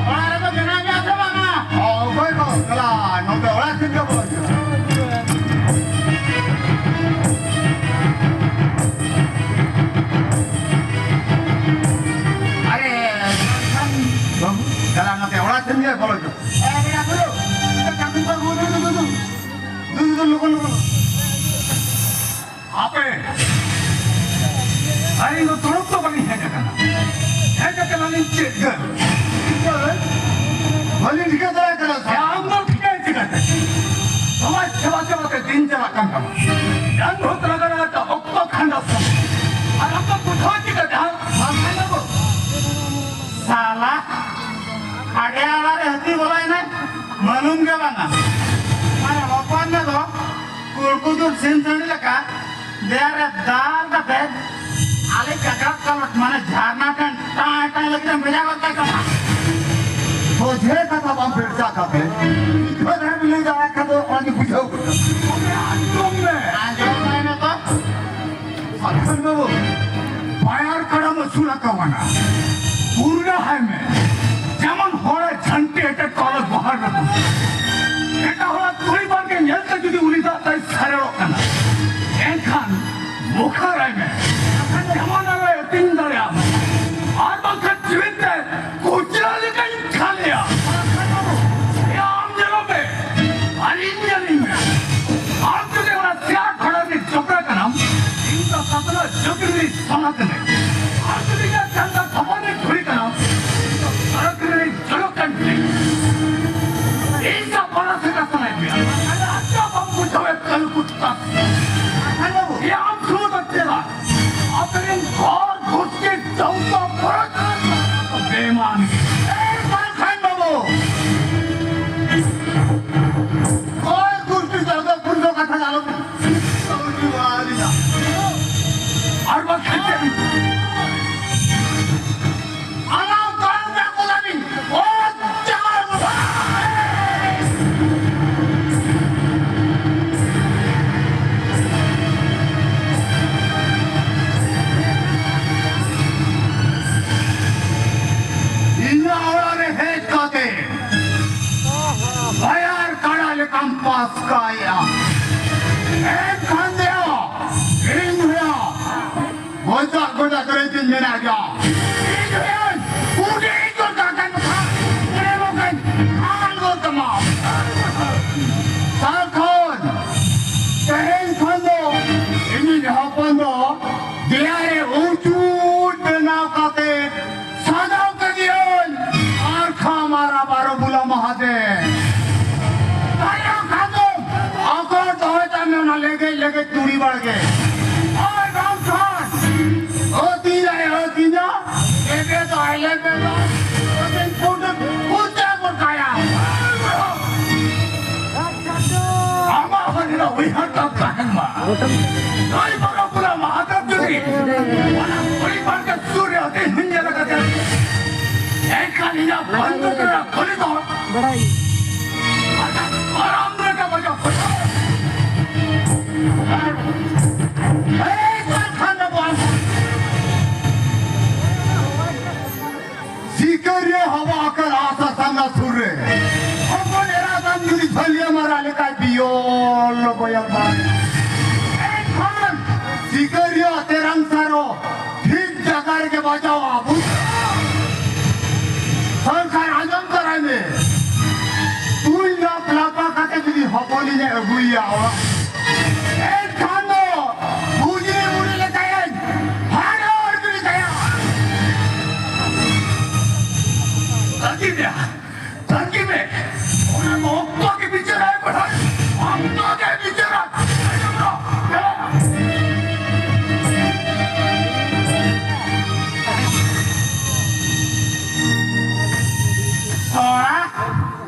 ᱚᱲᱟᱜ ᱨᱮᱫᱚ ᱢᱮᱱᱟᱜ ᱢᱮᱭᱟ ᱥᱮ ᱵᱟᱝᱟ? ᱚ, ᱚᱠᱚᱭ ᱠᱚ? ᱪᱟᱞᱟᱜ, ᱱᱚᱛᱮ ᱚᱲᱟᱜ ᱥᱮᱫ ᱜᱮ ᱵᱚᱞᱚ ᱦᱤᱡᱩᱜ᱾ ᱟᱨᱮ, ᱵᱟᱹᱵᱩ, ᱪᱟᱞᱟᱜ, ᱱᱚᱛᱮ ᱚᱲᱟᱜ ᱥᱮᱫ ᱜᱮ ᱵᱚᱞᱚ ᱦᱤᱡᱩᱜ᱾ ᱮ, ᱵᱮᱴᱟ, ᱫᱩᱲᱩᱵ᱾ ᱫᱩ, ᱫᱩ, ᱫᱩ, ᱞᱚᱜᱚᱱ, ᱞᱚᱜᱚᱱ᱾ ᱟᱯᱮ, ᱟᱹᱞᱤᱧ ᱫᱚ ᱛᱩᱲᱩᱠ ᱫᱚ ᱵᱟᱹᱞᱤᱧ ᱦᱮᱡ ᱟᱠᱟᱱᱟ᱾ ᱦᱮᱡ ᱟᱠᱟᱱᱟᱞᱤᱧ ᱪᱮᱫ ᱜᱮ? ᱵᱟᱹᱞᱤᱧ ᱴᱷᱤᱠᱟᱹ ᱫᱟᱲᱮᱭᱟᱜ ᱠᱟᱱᱟ, ᱥᱮ ᱥᱟᱨ᱾ ᱟᱢ ᱫᱚ ᱴᱷᱤᱠᱟᱹᱭ ᱪᱤᱠᱟᱹᱛᱮ? ᱥᱚᱢᱟᱡᱽ ᱥᱮᱵᱟ ᱥᱮᱵᱟ ᱛᱮ ᱫᱤᱱ ᱪᱟᱞᱟᱜ ᱠᱟᱱ ᱛᱟᱢᱟ᱾ ᱰᱟᱝ ᱵᱷᱩᱛ ᱞᱟᱜᱟ ᱞᱟᱜᱟ ᱛᱮ ᱚᱠᱛᱚ ᱠᱷᱟᱸᱰᱟᱜ ᱠᱟᱱᱟ᱾ ᱟᱨ ᱟᱢ ᱫᱚ ᱵᱩᱡᱷᱟᱹᱣ ᱪᱤᱠᱟᱹᱛᱮ, ᱦᱟᱸ? ᱵᱟᱝ ᱠᱷᱟᱱ ᱫᱚ ᱥᱟᱞᱟ, ᱟᱰᱮ ᱟᱲᱟ ᱨᱮ ᱦᱟᱹᱛᱤ ᱵᱚᱞᱚᱭᱮᱱᱟᱭ, ᱢᱟᱹᱞᱩᱢ ᱜᱮ ᱵᱟᱝᱟ᱾ ᱢᱟᱱᱮ ᱦᱚᱯᱚᱱ ᱢᱮ ᱫᱚ ᱠᱩᱲᱠᱩᱫᱩᱨ ᱥᱤᱢ ᱥᱟᱺᱰᱤ ᱞᱮᱠᱟ ᱫᱮᱭᱟ ᱨᱮ ᱫᱟᱞ ᱠᱟᱛᱮ ᱟᱞᱮ ᱠᱟᱠᱲᱟ ᱠᱟᱞᱚᱴ ᱢᱟᱱᱮ ᱡᱷᱟᱨᱱᱟ ᱴᱷᱮᱱ ᱴᱟᱭ ᱴᱟᱭ ᱞᱟᱹᱜᱤᱫ ᱮᱢ ᱵᱷᱮᱡᱟ ᱜᱚᱫ ᱠᱟᱭ ᱠᱟᱱᱟ᱾ ᱥᱚᱡᱷᱮ ᱠᱟᱛᱷᱟ ᱵᱟᱢ ᱵᱷᱮᱲᱪᱟ ᱠᱟᱛᱮ ᱢᱤᱫ ᱫᱷᱟᱣ ᱫᱷᱟᱨᱟ ᱵᱤᱱ ᱞᱟᱹᱭ ᱫᱟᱲᱮᱭᱟᱜ ᱠᱷᱟᱱ ᱫᱚ ᱚᱱᱟ ᱫᱚ ᱵᱩᱡᱷᱟᱹᱣ ᱜᱚᱫᱚᱜ᱾ ᱟᱸᱡᱚᱢ ᱢᱮ᱾ ᱟᱸᱡᱚᱢ ᱢᱮ ᱱᱤᱛᱚᱜ᱾ ᱥᱟᱠᱷᱟᱱ ᱵᱟᱹᱵᱩ, ᱵᱟᱭᱟᱨ ᱠᱟᱰᱟᱢ ᱟᱹᱥᱩᱞ ᱟᱠᱟᱣᱟᱱᱟ᱾ ᱯᱩᱨᱜᱟᱹᱦᱟᱭ ᱢᱮ᱾ ᱡᱮᱢᱚᱱ ᱦᱚᱲᱮ ᱡᱷᱟᱱᱴᱤ ᱮᱴᱮᱫ ᱠᱚ ᱟᱞᱚ ᱜᱚᱦᱟᱲ ᱨᱮ ᱫᱩᱲᱩᱵ᱾ ᱮᱴᱟᱜ ᱦᱚᱲᱟᱜ ᱠᱩᱲᱤ ᱵᱟᱲᱜᱮ ᱧᱮᱞᱛᱮ ᱡᱩᱫᱤ ᱩᱱᱤ ᱫᱟᱜ ᱛᱟᱭ ᱥᱟᱨᱮᱲᱚᱜ ᱠᱟᱱᱟ, ᱮᱱᱠᱷᱟᱱ ᱢᱩᱠᱷᱟᱹᱨᱟᱭ ᱢᱮ᱾ ᱡᱮᱢᱚᱱ ᱟᱞᱚᱭ ᱟᱹᱛᱤᱧ ᱫᱟᱲᱮᱭᱟᱜ ᱢᱟ᱾ ᱟᱨ ᱵᱟᱝᱠᱷᱟᱱ ᱡᱤᱣᱤ ᱛᱮ ᱠᱩᱪᱞᱟᱹ ᱞᱮᱠᱟᱧ ᱠᱷᱟᱞᱮᱭᱟ᱾ ᱮᱭᱟ, ᱟᱢ ᱧᱮᱞᱚᱜ ᱢᱮ, ᱟᱨ ᱡᱩᱫᱤ ᱤᱧᱟᱹᱜ ᱪᱟᱸᱫᱟ ᱥᱟᱢᱟᱱᱮ ᱪᱩᱨᱤ ᱠᱟᱱᱟ, ᱥᱚᱲᱚᱠ ᱨᱮ ᱪᱚᱞᱚᱠ ᱠᱟᱱ ᱜᱮ᱾ ᱤᱧ ᱫᱚ ᱵᱚᱲᱚ ᱥᱮᱫ ᱥᱟᱱᱟᱭᱮᱫ ᱢᱮᱭᱟ᱾ ᱟᱨ ᱟᱡ ᱫᱚ ᱵᱟᱢ ᱵᱩᱡᱷᱟᱹᱣᱮᱫ ᱠᱟᱱᱟ, ᱠᱩᱛᱛᱟ᱾ ᱟᱨ ᱵᱟᱹᱵᱩ, ᱭᱟ ᱟᱢ ᱥᱩᱫᱷᱩ ᱫᱚ ᱪᱮᱫᱟᱜ? ᱟᱯᱮᱨᱮᱱ ᱜᱷᱚᱨ ᱜᱷᱩᱥᱴᱤ ᱡᱚᱛᱚ ᱯᱚᱨᱚᱡ ᱵᱮᱢᱟᱱ᱾ ᱮ ᱥᱟᱞᱠᱷᱟᱱ ᱵᱟᱹᱵᱩ, ᱜᱷᱚᱨ ᱜᱷᱩᱥᱴᱤ ᱡᱚᱛᱚ ᱯᱩᱨᱵᱚ ᱠᱟᱛᱷᱟ ᱟᱞᱚ ᱟᱨ ᱵᱟᱠᱷᱟᱱ ᱪᱮᱫ? ᱟᱞᱟᱝ ᱛᱟᱭᱚᱢ ᱨᱮ ᱠᱚ ᱞᱟᱹᱜᱤᱫ ᱚᱛ ᱡᱟᱦᱟᱸ ᱨᱮ ᱵᱚᱱ ᱤᱧᱟᱹᱜ ᱚᱲᱟᱜ ᱨᱮ ᱦᱮᱡ ᱠᱟᱛᱮ ᱵᱟᱭᱟᱨ ᱠᱟᱰᱟ ᱞᱮᱠᱟᱢ ᱯᱟᱥᱠᱟᱭᱮᱜᱼᱟ᱾ ᱮᱱᱠᱷᱟᱱ ᱫᱚ ᱤᱧ ᱦᱚᱸ ᱜᱚᱡᱚᱜ ᱜᱚᱡᱚᱜ ᱠᱚᱨᱮ ᱛᱤᱧ ᱢᱮᱱᱟᱜ ᱜᱮᱭᱟ᱾ ᱤᱧ ᱦᱚᱸ ᱠᱩᱰᱤ ᱜᱚᱡᱚᱜ ᱠᱟᱱ ᱠᱷᱟᱱ ᱩᱱᱤ ᱵᱚᱠᱚᱧ ᱦᱟᱞ ᱜᱚᱫ ᱠᱟᱢᱟ᱾ ᱥᱟᱞᱠᱷᱚᱱ, ᱛᱮᱦᱮᱧ ᱠᱷᱚᱱ ᱫᱚ ᱤᱧᱤᱡ ᱦᱚᱯᱚᱱ ᱫᱚ ᱫᱮᱭᱟ ᱨᱮ ᱩᱪᱩᱴ ᱵᱮᱱᱟᱣ ᱠᱟᱛᱮ ᱥᱟᱡᱟᱣ ᱠᱮᱫᱮᱭᱟᱹᱧ ᱟᱨ ᱠᱷᱟᱢᱟᱨᱟ ᱵᱟᱨᱚ ᱵᱩᱞᱟ ᱢᱟᱦᱟᱫᱮᱵ᱾ ᱛᱟᱭᱚᱢ ᱠᱷᱟᱱ ᱫᱚ ᱟᱠᱚ ᱫᱚᱦᱚᱭ ᱛᱟᱢ ᱚᱱᱟ ᱞᱮᱜᱮᱡ ᱞᱮᱜᱮᱡ ᱛᱩᱲᱤ ᱵᱟᱲᱜᱮ᱾ ᱟᱨ ᱵᱟᱝᱠᱷᱟᱱ ᱟᱹᱛᱤᱧᱟᱭ ᱟᱹᱛᱤᱧᱟ, ᱞᱮᱵᱮᱫᱟᱭ ᱞᱮᱵᱮᱫᱟ, ᱟᱹᱛᱤᱧ ᱯᱩᱴᱩ ᱯᱩᱡᱟ ᱜᱚᱴᱟᱭᱟ᱾ ᱟᱢᱟᱜ ᱦᱚᱸ ᱱᱤᱱᱟᱹᱜ ᱩᱭᱦᱟᱹᱨ ᱛᱟᱢ ᱛᱟᱦᱮᱱ ᱢᱟ᱾ ᱱᱩᱭ ᱵᱚᱲᱚ ᱵᱩᱞᱟ ᱢᱟᱦᱟᱫᱮᱵ ᱡᱩᱫᱤ ᱚᱱᱟ ᱠᱩᱲᱤ ᱵᱟᱨ ᱜᱮ ᱥᱩᱨ ᱨᱮ ᱟᱹᱰᱤ ᱦᱤᱧ ᱧᱮᱞ ᱟᱠᱟᱫᱮᱭᱟ᱾ ᱮᱱᱠᱷᱟᱱ ᱤᱧᱟᱹᱜ ᱵᱚᱱᱫᱩᱠ ᱨᱮᱱᱟᱜ ᱜᱩᱞᱤ ᱫᱚ ᱵᱟᱲᱟᱭ᱾ ᱟᱨᱟᱢ ᱨᱮᱜᱮ ᱵᱟᱡᱟᱣ᱾ ᱮᱭ ᱠᱟᱨᱠᱷᱟᱱᱟ ᱵᱚᱱᱫ᱾ ᱥᱤᱠᱟᱹᱨᱤᱭᱟᱹ ᱦᱟᱣᱟ ᱟᱠᱟᱞ ᱟᱥᱟ ᱥᱟᱢᱱᱟ ᱥᱩᱨ ᱨᱮ᱾ ᱦᱚᱯᱚᱱ ᱮᱨᱟ ᱛᱟᱢ ᱡᱩᱫᱤ ᱡᱷᱟᱹᱞᱤᱭᱟᱹ ᱢᱟᱨᱟ ᱞᱮᱠᱟᱭ ᱵᱤᱭᱚᱞ ᱞᱚᱵᱚᱭᱚᱜ ᱢᱟ᱾ ᱮᱱᱠᱷᱟᱱ ᱥᱤᱠᱟᱹᱨᱤᱭᱟᱹ ᱛᱮᱨᱟᱝ ᱥᱟᱨᱚ ᱴᱷᱤᱠ ᱡᱟᱭᱜᱟ ᱨᱮᱜᱮ ᱵᱟᱡᱟᱣᱟ᱾ ᱵᱩᱡᱽ? ᱥᱚᱨᱠᱟᱨ ᱟᱸᱡᱚᱢ ᱛᱟᱨᱟᱭ ᱢᱮ᱾ ᱛᱩᱭ ᱱᱚᱣᱟ ᱯᱞᱟᱯᱟ ᱠᱟᱛᱮ ᱡᱩᱫᱤ ᱦᱚᱯᱚᱱᱤᱧ ᱮ ᱟᱹᱜᱩᱭᱮᱭᱟ ᱚᱲᱟᱜ, ᱮᱱᱠᱷᱟᱱ ᱫᱚ ᱵᱩᱡᱽ ᱨᱮ ᱵᱩᱲᱤ ᱞᱮᱠᱟᱭᱟᱹᱧ᱾ ᱦᱟᱨᱟ ᱛᱟᱹᱝᱜᱤ ᱢᱮ᱾ ᱚᱱᱟ ᱫᱚ ᱚᱠᱛᱚ ᱜᱮ ᱵᱤᱪᱟᱹᱨᱟᱭ ᱵᱟᱲᱟᱭ᱾ ᱚᱠᱛᱚ ᱜᱮ ᱵᱤᱪᱟᱹᱨᱟᱭ᱾ ᱟᱸᱡᱚᱢ ᱫᱚ᱾ ᱛᱚᱲᱟ᱾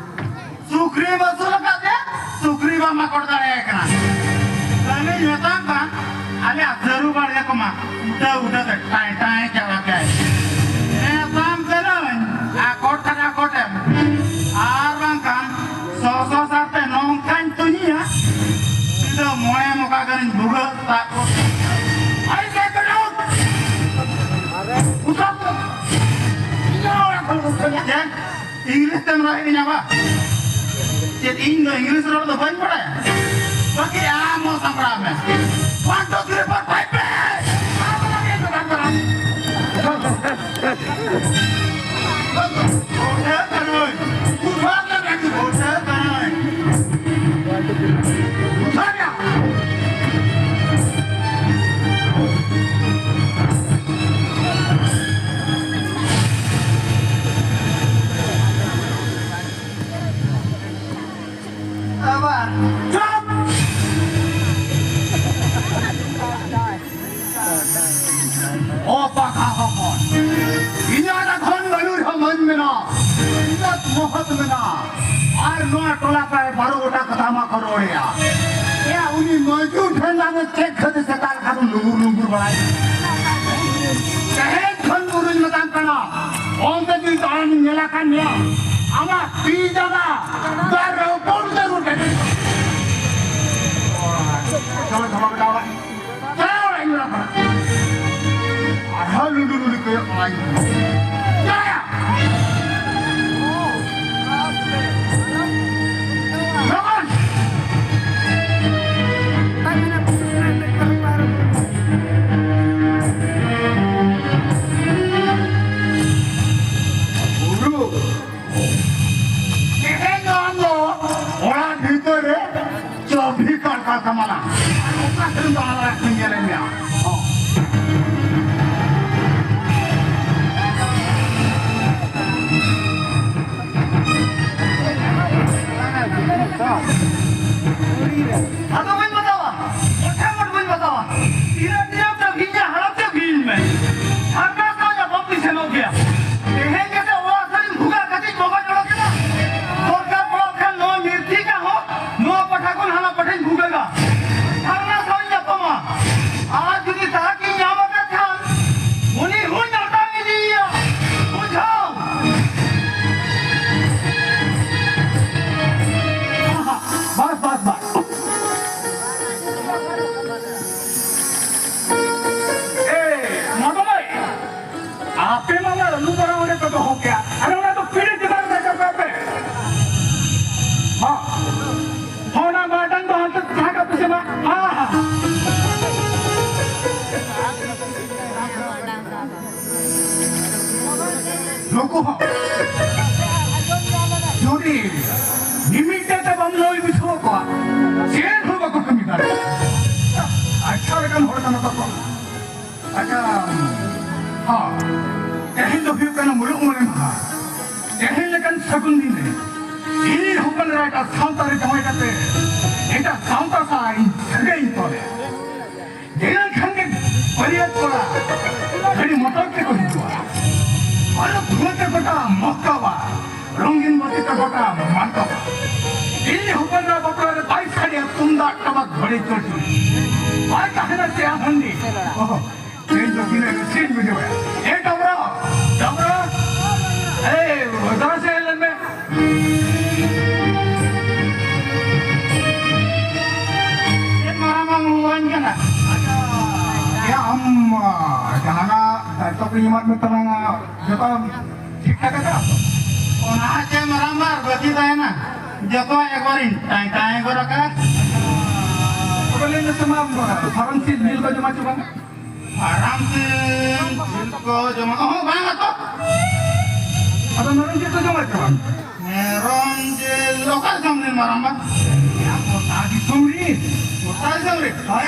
ᱥᱩᱠᱨᱤᱢ ᱟᱹᱥᱩᱞ ᱟᱠᱟᱫᱮᱭᱟ, ᱥᱩᱠᱨᱤ ᱵᱟᱢ ᱟᱠᱚᱴ ᱫᱟᱲᱮᱭᱟᱭ ᱠᱟᱱᱟ᱾ ᱛᱟᱦᱞᱮᱧ ᱢᱮᱛᱟᱢ ᱠᱟᱱ, ᱟᱞᱮᱭᱟᱜ ᱥᱟᱹᱨᱩ ᱵᱟᱲᱜᱮ ᱠᱚᱢᱟ ᱩᱴᱟᱹ ᱩᱴᱟᱹ ᱛᱮ ᱴᱟᱭ ᱴᱟᱭ ᱪᱟᱵᱟ ᱠᱮᱫ᱾ ᱢᱮᱛᱟᱢ ᱠᱟᱹᱱᱟᱹᱧ, ᱟᱠᱚᱴ ᱠᱷᱟᱱ ᱟᱠᱚᱴᱮᱢ, ᱟᱨ ᱵᱟᱝᱠᱷᱟᱱ ᱥᱚᱥᱚ ᱥᱟᱨᱛᱮ ᱱᱚᱝᱠᱟᱧ ᱛᱩᱧᱤᱭᱟ, ᱥᱤᱫᱷᱟᱹ ᱢᱚᱬᱮ ᱢᱚᱠᱟ ᱜᱟᱱᱤᱧ ᱵᱷᱩᱜᱟᱹᱜ ᱛᱟᱠᱚ᱾ ᱟᱹᱰᱤ ᱥᱟᱭ ᱠᱟᱹᱱᱟᱹᱧ᱾ ᱩᱴᱷᱟᱹᱣ ᱠᱚ᱾ ᱤᱧᱟᱹᱜ ᱚᱲᱟᱜ ᱠᱷᱚᱱ ᱠᱚ ᱩᱴᱷᱟᱹᱣ ᱤᱧᱟ᱾ ᱪᱮᱫ? ᱤᱝᱞᱤᱥ ᱛᱮᱢ ᱨᱚᱲ ᱤᱧᱟ ᱵᱟ? ᱪᱮᱫ ᱤᱧ ᱫᱚ ᱤᱝᱞᱤᱥ ᱨᱚᱲ ᱫᱚ ᱵᱟᱹᱧ ᱵᱟᱲᱟᱭᱟ? ᱵᱟᱠᱤ ᱟᱢ ᱦᱚᱸ ᱥᱟᱢᱵᱲᱟᱣ ᱢᱮ᱾ One, two, three, four, five, ᱯᱮ! ᱵᱩᱡᱷᱟᱹᱣ ᱠᱟᱹᱱᱟᱹᱧ᱾ ᱵᱩᱡᱷᱟᱹᱣ ᱠᱟᱹᱱᱟᱹᱧ᱾ ᱵᱩᱡᱷᱟᱹᱣ ᱠᱟᱹᱱᱟᱹᱧ᱾ ᱵᱩᱡᱷᱟᱹᱣ ᱢᱮᱭᱟ᱾ ᱟᱵᱟᱨ ᱪᱩᱯ! ᱚ ᱯᱟᱠᱟ ᱦᱚᱯᱚᱱ, ᱤᱧᱟᱜ ᱫᱚ ᱫᱷᱚᱱ ᱵᱟᱹᱱᱩᱜ ᱨᱮᱦᱚᱸ ᱢᱟᱹᱱ ᱢᱮᱱᱟᱜᱼᱟ, ᱤᱡᱽᱡᱚᱛ ᱢᱚᱦᱚᱛ ᱢᱮᱱᱟᱜᱼᱟ᱾ ᱟᱨ ᱱᱚᱣᱟ ᱴᱚᱞᱟ ᱯᱨᱟᱭ ᱵᱟᱨᱚ ᱜᱚᱴᱟ ᱠᱟᱛᱷᱟ ᱢᱟ ᱠᱚ ᱨᱚᱲᱮᱜᱼᱟ᱾ ᱮᱭᱟ, ᱩᱱᱤ ᱢᱟᱹᱡᱩ ᱴᱷᱮᱱ ᱞᱟᱝ ᱪᱮᱫ ᱠᱷᱟᱹᱛᱤᱨ ᱥᱮᱛᱟ ᱞᱮᱠᱟ ᱫᱚ ᱞᱩᱜᱩᱨ ᱞᱩᱜᱩᱨ ᱵᱟᱲᱟᱭ? ᱛᱮᱦᱮᱧ ᱠᱷᱚᱱ ᱜᱩᱨᱩᱧ ᱢᱮᱛᱟᱢ ᱠᱟᱱᱟ, ᱚᱱᱛᱮ ᱡᱩᱫᱤ ᱫᱟᱬᱟᱱᱤᱧ ᱧᱮᱞ ᱟᱠᱟᱫ ᱢᱮᱭᱟ, ᱟᱢᱟᱜ ᱛᱤ ᱡᱟᱸᱜᱟ ᱫᱟᱨ ᱨᱮ ᱩᱯᱚᱨ ᱩᱛᱟᱹᱨ ᱜᱚᱫ ᱠᱟᱹᱧ᱾ ᱪᱚᱞᱚ, ᱪᱚᱞᱚ, ᱵᱮᱴᱟ, ᱚᱲᱟᱜ᱾ ᱪᱟᱞᱟᱣ ᱚᱲᱟᱜ ᱤᱧ ᱚᱲᱟᱜ ᱠᱷᱚᱱᱟᱜ᱾ ᱟᱨᱦᱚᱸ ᱞᱩᱸᱰᱩ ᱞᱩᱸᱰᱩ ᱠᱚᱭᱚᱜ ᱠᱟᱱᱟ ᱤᱧ᱾ ᱪᱟᱞᱟᱭᱟ᱾ ᱞᱚᱜᱚᱱ᱾ ᱵᱩᱨᱩ᱾ ᱛᱮᱦᱮᱧ ᱫᱚ ᱟᱢ ᱫᱚ ᱚᱲᱟᱜ ᱵᱷᱤᱛᱟᱹᱨ ᱨᱮ ᱪᱟᱹᱵᱤ ᱠᱟᱲᱠᱟ ᱛᱟᱢᱟᱞᱟ᱾ ᱚᱠᱟ ᱥᱮᱫ ᱫᱚ ᱟᱞᱟᱜ ᱧᱮᱞᱮᱫ ᱢᱮᱭᱟ? ᱦᱚᱸ᱾ ᱥᱮᱱᱚᱜ ᱜᱮᱭᱟ᱾ ᱛᱮᱦᱮᱧ ᱠᱟᱛᱮ ᱚᱲᱟᱜ ᱥᱮᱫ ᱤᱧ ᱵᱷᱩᱜᱟᱹᱜ ᱠᱟᱛᱮᱧ ᱵᱚᱜᱚᱡ ᱚᱰᱚᱠ ᱮᱱᱟ᱾ ᱫᱚᱨᱠᱟᱨ ᱯᱟᱲᱟᱜ ᱠᱷᱟᱱ ᱱᱚᱣᱟ ᱢᱤᱨᱛᱷᱤᱠᱟ ᱦᱚᱸ ᱱᱚᱣᱟ ᱯᱟᱦᱴᱟ ᱠᱷᱚᱱ ᱦᱟᱱᱟ ᱯᱟᱦᱴᱟᱧ ᱵᱷᱩᱜᱟᱹᱜᱟ᱾ ᱫᱷᱟᱨᱱᱟ ᱥᱟᱶ ᱤᱧ ᱧᱟᱯᱟᱢᱟ᱾ ᱟᱨ ᱡᱩᱫᱤ ᱫᱟᱜ ᱤᱧ ᱧᱟᱢ ᱟᱠᱟᱫ ᱠᱷᱟᱱ ᱩᱱᱤ ᱦᱚᱸᱧ ᱟᱛᱟᱝ ᱤᱫᱤᱭᱮᱭᱟ᱾ ᱵᱩᱡᱷᱟᱹᱣ? ᱵᱟᱥ, ᱵᱟᱥ, ᱵᱟᱥ᱾ ᱮ, ᱢᱟᱫᱚ ᱢᱟᱹᱭ, ᱟᱯᱮ ᱢᱟ ᱚᱱᱟ ᱟᱹᱞᱩ ᱵᱚᱨᱟ ᱚᱸᱰᱮ ᱯᱮ ᱫᱚᱦᱚ ᱠᱮᱭᱟ, ᱟᱨ ᱚᱱᱟ ᱫᱚ ᱯᱤᱲᱤ ᱪᱮᱛᱟᱱ ᱨᱮ ᱨᱟᱠᱟᱵ ᱠᱟᱜ ᱯᱮ᱾ ᱦᱚᱸ, ᱦᱚᱸ, ᱚᱱᱟ ᱢᱟᱨᱰᱟᱝ ᱫᱚ ᱦᱟᱱᱛᱮ ᱛᱟᱦᱮᱸ ᱠᱟᱜ ᱯᱮᱥᱮ ᱢᱟ᱾ ᱦᱮᱸ, ᱦᱮᱸ᱾ ᱱᱩᱠᱩ ᱦᱚᱸ ᱡᱩᱫᱤ ᱢᱤᱢᱤᱫᱴᱮᱱ ᱛᱮ ᱵᱟᱢ ᱞᱟᱹᱭ ᱵᱩᱡᱷᱟᱹᱣ ᱠᱚᱣᱟ, ᱪᱮᱫ ᱦᱚᱸ ᱵᱟᱠᱚ ᱠᱟᱹᱢᱤ ᱫᱟᱲᱮᱭᱟᱜᱼᱟ᱾ ᱟᱪᱪᱷᱟ ᱞᱮᱠᱟᱱ ᱦᱚᱲ ᱠᱟᱱᱟ ᱛᱟᱠᱚ᱾ ᱟᱪᱪᱷᱟ, ᱦᱚᱸ, ᱛᱮᱦᱮᱧ ᱫᱚ ᱦᱩᱭᱩᱜ ᱠᱟᱱᱟ ᱢᱩᱞᱩᱜ ᱢᱚᱬᱮ ᱢᱟᱦᱟ᱾ ᱛᱮᱦᱮᱧ ᱞᱮᱠᱟᱱ ᱥᱟᱹᱜᱩᱱ ᱫᱤᱱ ᱨᱮ ᱤᱧ ᱦᱚᱯᱚᱱ ᱮᱨᱟ ᱮᱴᱟᱜ ᱥᱟᱶᱛᱟ ᱨᱮ ᱡᱟᱶᱟᱭ ᱠᱟᱛᱮ ᱮᱴᱟᱜ ᱥᱟᱶᱛᱟ ᱥᱟᱶ ᱤᱧ ᱥᱟᱹᱜᱟᱹᱭ ᱤᱧ ᱛᱚᱞᱮ᱾ ᱫᱷᱤᱱᱟᱹᱝ ᱠᱷᱟᱱ ᱜᱮ ᱵᱟᱹᱨᱭᱟᱹᱛ ᱠᱚᱲᱟ ᱜᱟᱹᱰᱤ ᱢᱚᱴᱚᱨ ᱛᱮᱠᱚ ᱦᱤᱡᱩᱜᱼᱟ᱾ ᱟᱨ ᱫᱷᱩᱣᱟᱹ ᱛᱮ ᱜᱚᱴᱟ ᱢᱚᱦᱠᱟᱣᱟ, ᱨᱚᱝᱜᱤᱱ ᱵᱟᱹᱛᱤ ᱛᱮ ᱜᱚᱴᱟ ᱢᱟᱱᱰᱟᱣᱟ᱾ ᱤᱧ ᱦᱚᱯᱚᱱ ᱮᱨᱟ ᱵᱟᱯᱞᱟ ᱨᱮ ᱵᱟᱭ ᱥᱟᱰᱮᱭᱟ ᱛᱩᱢᱫᱟᱜ ᱴᱟᱢᱟᱠ ᱜᱷᱚᱲᱤ ᱪᱚᱲᱪᱩᱲᱤ᱾ ᱵᱟᱭ ᱛᱟᱦᱮᱱᱟ ᱪᱮᱫ ᱦᱚᱸ ᱦᱟᱺᱰᱤ᱾ ᱚᱦᱚ, ᱤᱧ ᱫᱚ ᱛᱤᱱᱟᱹᱜ ᱨᱟᱹᱥᱠᱟᱹᱧ ᱵᱩᱡᱷᱟᱹᱣᱟ᱾ ᱮ ᱰᱟᱵᱨᱟ, ᱰᱟᱵᱨᱟ, ᱮ ᱰᱟᱵᱨᱟ ᱥᱮᱫ ᱦᱮᱡ ᱞᱮᱱ ᱢᱮ᱾ ᱪᱮᱫ ᱢᱟᱨᱟᱝ ᱵᱟᱝ ᱦᱚᱦᱚᱣᱟᱹᱧ ᱠᱟᱱᱟ? ᱮ ᱟᱢ, ᱡᱟᱦᱟᱱᱟᱜ ᱫᱟᱭᱤᱛᱛᱚ ᱠᱚᱧ ᱮᱢᱟᱫ ᱢᱮ ᱛᱟᱞᱟᱝᱟ, ᱡᱚᱛᱚ ᱴᱷᱤᱠ ᱴᱷᱟᱠ ᱟᱠᱟᱫ? ᱚᱱᱟ ᱪᱮᱫ ᱢᱟᱨᱟᱝ ᱵᱟᱨ ᱵᱟᱹᱛᱤ ᱛᱟᱦᱮᱱᱟ, ᱡᱚᱛᱚ ᱮᱠᱵᱟᱨᱤᱧ ᱴᱟᱭ ᱴᱟᱭ ᱜᱚᱫ ᱟᱠᱟᱫ᱾ ᱛᱚᱵᱮ ᱞᱟᱹᱭ ᱢᱮᱥᱮ ᱢᱟ, ᱯᱷᱟᱨᱟᱢ ᱥᱤᱢ ᱡᱤᱞ ᱠᱚ ᱡᱚᱢᱟ ᱪᱮ ᱵᱟᱝ? ᱯᱷᱟᱨᱟᱢ ᱥᱤᱢ ᱡᱤᱞ ᱠᱚ ᱡᱚᱢᱟ, ᱚᱦᱚᱸ, ᱵᱟᱝ ᱟᱛᱚ᱾ ᱟᱫᱚ ᱢᱮᱨᱚᱢ ᱡᱤᱞ ᱠᱚ ᱡᱚᱢᱟ ᱪᱮ ᱵᱟᱝ? ᱢᱮᱨᱚᱢ ᱡᱤᱞ ᱚᱠᱟ ᱫᱤᱥᱚᱢ ᱨᱤᱱ ᱢᱟᱨᱟᱝ ᱵᱟ? ᱜᱚᱴᱟ ᱫᱤᱥᱚᱢ ᱨᱤᱱ᱾ ᱜᱚᱴᱟ ᱫᱤᱥᱚᱢ ᱨᱤᱱ? ᱦᱳᱭ᱾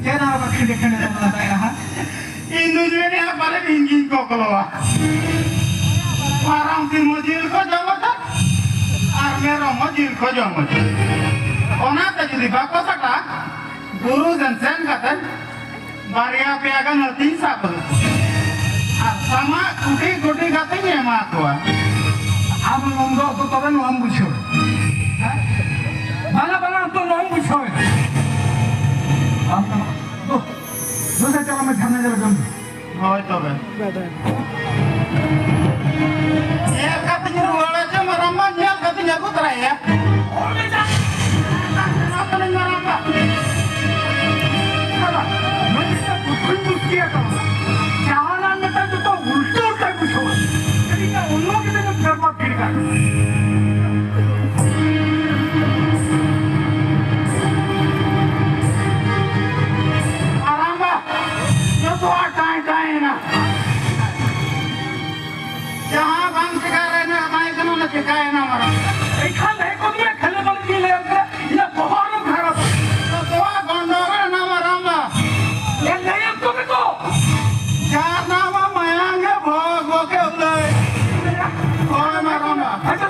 ᱪᱮᱫ ᱟᱨ ᱵᱟᱠᱷᱮᱲ ᱠᱷᱮᱲ ᱫᱚ ᱢᱮᱱᱟᱭᱟ ᱦᱟᱸᱜ? ᱤᱧ ᱫᱩᱧ ᱢᱮᱱᱮᱫᱼᱟ ᱯᱟᱞᱮᱫ ᱤᱧ ᱜᱤᱧ ᱠᱚᱠᱞᱚᱣᱟ᱾ ᱯᱷᱟᱨᱟᱢ ᱥᱤᱢ ᱦᱚᱸ ᱡᱤᱞ ᱠᱚ ᱡᱚᱢ ᱟᱠᱟᱫ ᱟᱨ ᱢᱮᱨᱚᱢ ᱦᱚᱸ ᱡᱤᱞ ᱠᱚ ᱡᱚᱢ ᱟᱠᱟᱫ᱾ ᱚᱱᱟᱛᱮ ᱡᱩᱫᱤ ᱵᱟᱠᱚ ᱥᱟᱴᱟ, ᱵᱩᱨᱩ ᱥᱮᱱ ᱥᱮᱱ ᱠᱟᱛᱮ ᱵᱟᱨᱭᱟ ᱯᱮᱭᱟ ᱜᱟᱱ ᱦᱟᱹᱛᱤᱧ ᱥᱟᱵ ᱟᱹᱜᱩ ᱠᱚᱣᱟ᱾ ᱟᱨ ᱥᱟᱢᱟᱜ ᱠᱩᱴᱤ ᱠᱩᱴᱤ ᱠᱟᱛᱮᱧ ᱮᱢᱟ ᱠᱚᱣᱟ᱾ ᱟᱢ ᱱᱚᱝᱜᱚ ᱫᱚ ᱛᱚᱵᱮ ᱱᱚᱣᱟᱢ ᱵᱩᱡᱷᱟᱹᱣ? ᱦᱮᱸ? ᱵᱟᱝᱟ, ᱵᱟᱝᱟ, ᱛᱚ ᱱᱚᱣᱟᱢ ᱵᱩᱡᱷᱟᱹᱣ? ᱟᱢ ᱫᱚ, ᱫᱩ, ᱫᱩ ᱥᱮ ᱪᱟᱞᱟᱜ ᱢᱮ, ᱡᱷᱟᱨᱱᱟ ᱧᱮᱞ ᱟᱹᱜᱩᱭ ᱢᱮ᱾ ᱦᱳᱭ ᱛᱚᱵᱮ᱾ ᱧᱮᱞ ᱠᱟᱛᱮᱧ ᱨᱩᱣᱟᱹᱲᱟ ᱪᱮ ᱢᱟᱨᱟᱝᱵᱟ, ᱧᱮᱞ ᱠᱟᱛᱮᱧ ᱟᱹᱜᱩ ᱛᱚᱨᱟᱭᱟ᱾ ᱚᱱᱟ ᱛᱮᱞᱤᱧ ᱢᱟᱨᱟᱝᱵᱟ᱾ ᱢᱤᱫᱴᱮᱱ ᱠᱩᱴᱷᱤᱱ ᱢᱩᱥᱠᱤᱞ ᱟᱠᱟᱱᱟ᱾ ᱡᱟᱦᱟᱱᱟᱜ ᱢᱤᱫᱴᱟᱝ ᱡᱚᱛᱚ ᱩᱞᱴᱟᱹ ᱩᱞᱴᱟᱹᱭ ᱵᱩᱡᱷᱟᱹᱣᱟ᱾ ᱪᱮᱫ ᱤᱧ ᱚᱱᱱᱚ ᱜᱤᱫᱽᱨᱟᱹ ᱵᱮᱨᱵᱟᱫ ᱜᱤᱰᱤ ᱠᱟᱜ ᱠᱟᱱᱟ᱾ ᱢᱟᱨᱟᱝᱵᱟ, ᱡᱚᱛᱚᱣᱟᱜ ᱴᱟᱭ ᱴᱟᱭ ᱮᱱᱟ᱾ ᱡᱟᱦᱟᱸ ᱵᱟᱝ ᱪᱮᱠᱟ ᱨᱮᱱᱟᱜ ᱛᱟᱦᱮᱸ ᱠᱟᱱᱟ, ᱚᱱᱟ ᱪᱮᱠᱟᱭᱮᱱᱟ ᱢᱟᱨᱟᱝ᱾ ᱮᱱᱠᱷᱟᱱ ᱦᱮᱡ ᱜᱚᱫ ᱢᱮ, ᱠᱷᱟᱹᱞᱤ ᱵᱟᱝ ᱪᱮᱫ ᱞᱟᱹᱭ ᱟᱢ ᱠᱟᱱᱟ, ᱤᱧᱟᱹᱜ ᱵᱚᱦᱚᱜ ᱟᱞᱚᱢ ᱠᱷᱟᱨᱟᱯᱟ᱾ ᱡᱚᱛᱚᱣᱟᱜ ᱜᱚᱱᱰᱚᱜᱳᱞ ᱮᱱᱟ ᱢᱟᱨᱟᱝᱵᱟ᱾ ᱮ, ᱞᱟᱹᱭ ᱟᱢ ᱠᱚ ᱜᱮᱠᱚ᱾ ᱡᱟᱦᱟᱸ ᱢᱟ ᱢᱟᱭᱟᱝ ᱜᱮ ᱵᱷᱚᱜᱽ ᱵᱷᱚᱜᱽ ᱮ ᱩᱞᱟᱹᱭ᱾ ᱦᱳᱭ ᱢᱟᱨᱟᱝᱵᱟ᱾ ᱟᱪᱪᱷᱟ᱾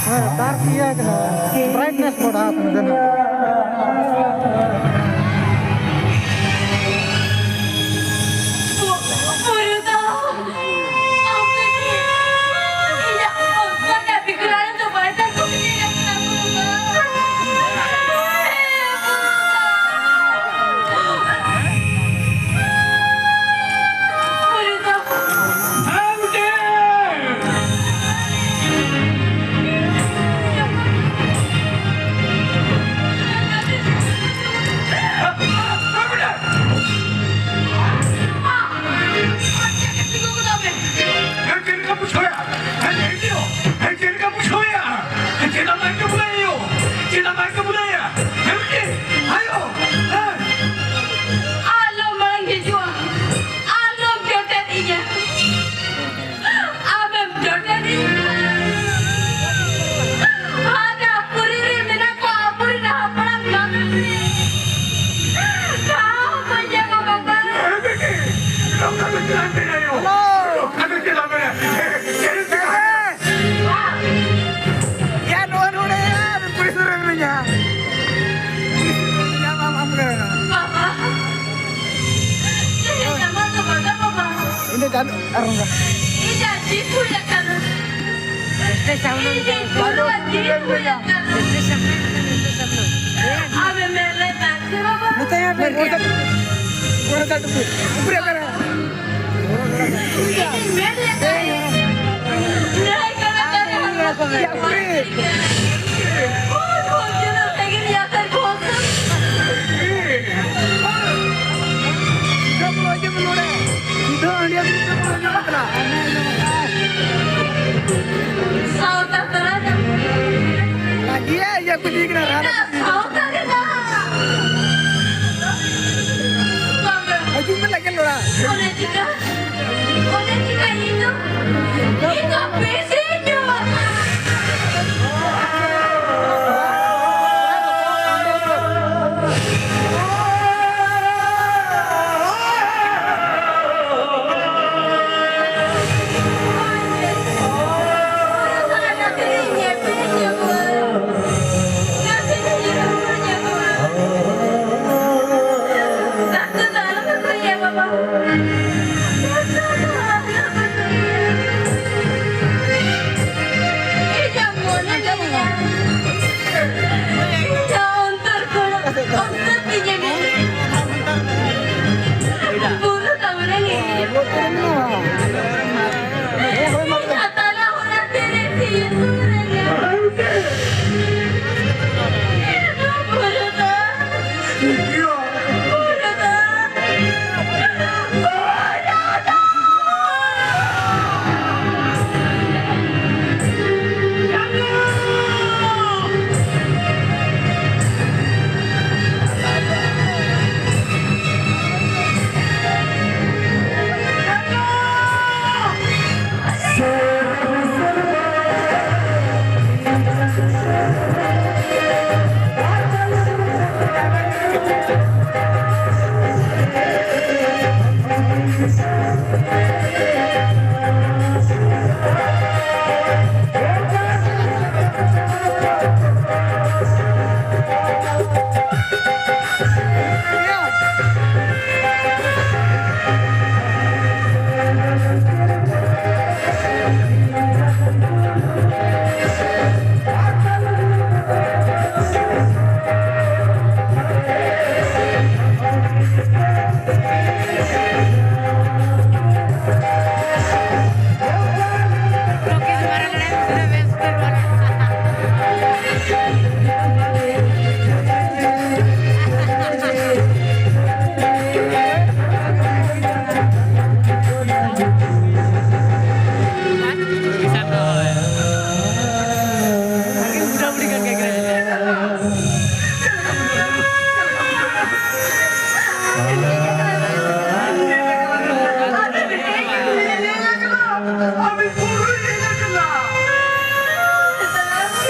ᱦᱮᱸ, ᱛᱟᱨ ᱤᱭᱟᱹ ᱠᱟᱱᱟ, brightness ᱵᱟᱲᱦᱟᱣ ᱠᱟᱱᱟ ᱫᱮᱱᱟ᱾ ᱯᱩᱨᱩᱫᱷᱩᱞ, ᱟᱢ ᱫᱚ ᱪᱮᱫ ᱤᱧᱟᱹᱜ ᱦᱚᱯᱚᱱ ᱟᱨ ᱵᱤᱜᱽᱲᱟᱹ ᱫᱚ ᱵᱟᱭ ᱛᱟᱠᱚ ᱠᱟᱱᱟ, ᱯᱩᱨᱩᱫᱷᱩᱞ᱾ ᱪᱟᱹᱞᱩ, ᱟᱨ ᱚᱱᱠᱟ᱾ ᱤᱧᱟᱜ ᱡᱤᱣᱤ ᱦᱩᱭ ᱟᱠᱟᱱᱟ᱾ ᱤᱧᱟᱜ ᱡᱤᱣᱤ ᱦᱩᱭ ᱟᱠᱟᱱᱟ᱾ ᱟᱵᱮ ᱢᱮᱱ ᱞᱮ ᱛᱟᱠᱮ ᱵᱟᱵᱟ᱾ ᱱᱚᱛᱮ ᱦᱮᱸ, ᱯᱮ ᱜᱚᱲ ᱠᱟᱴᱩ, ᱜᱚᱲ ᱠᱟᱴᱩ, ᱩᱯᱨᱮ ᱠᱟᱨᱮ᱾ ᱤᱧ ᱢᱮᱱ ᱞᱮ ᱛᱟᱦᱮᱸ᱾ ᱱᱟᱭ ᱠᱟᱱᱟ ᱛᱟᱦᱮᱸ᱾ ᱩᱯᱨᱮ᱾ ᱵᱚᱦᱩᱛ, ᱵᱚᱦᱩᱛ ᱡᱳᱨ ᱞᱟᱜᱤ ᱞᱤᱭᱟ ᱛᱷᱟ ᱵᱚᱦᱩᱛ᱾ ᱥᱤᱫᱷᱟᱹ ᱵᱚᱞᱚ ᱦᱤᱡᱩᱜ ᱢᱮ ᱱᱚᱰᱮ᱾ ᱥᱤᱫᱷᱟᱹ ᱦᱟᱸᱰᱤᱭᱟ ᱥᱤᱫᱷᱟᱹ ᱵᱚᱞᱚ ᱦᱤᱡᱩᱜ ᱢᱮ ᱛᱷᱚᱲᱟ᱾ ᱥᱟᱶᱛᱟ ᱛᱚᱨᱟ ᱡᱟᱢ᱾ ᱞᱟᱹᱜᱤᱭᱟ, ᱤᱭᱟᱹ ᱠᱚ ᱤᱫᱤ ᱠᱟᱱᱟ, ᱨᱟᱱ᱾ ᱥᱟᱶᱛᱟ ᱨᱮᱱᱟᱜ᱾ ᱦᱤᱡᱩᱜ ᱢᱮ, ᱞᱟᱹᱜᱤᱫ ᱱᱚᱲᱟ᱾ ᱚᱱᱮ ᱪᱤᱠᱟ, ᱚᱱᱮ ᱪᱤᱠᱟ ᱤᱧ ᱫᱚ, ᱤᱧ ᱫᱚ ᱵᱮᱥᱤᱧ ᱧᱩ ᱟᱠᱟᱱᱟ᱾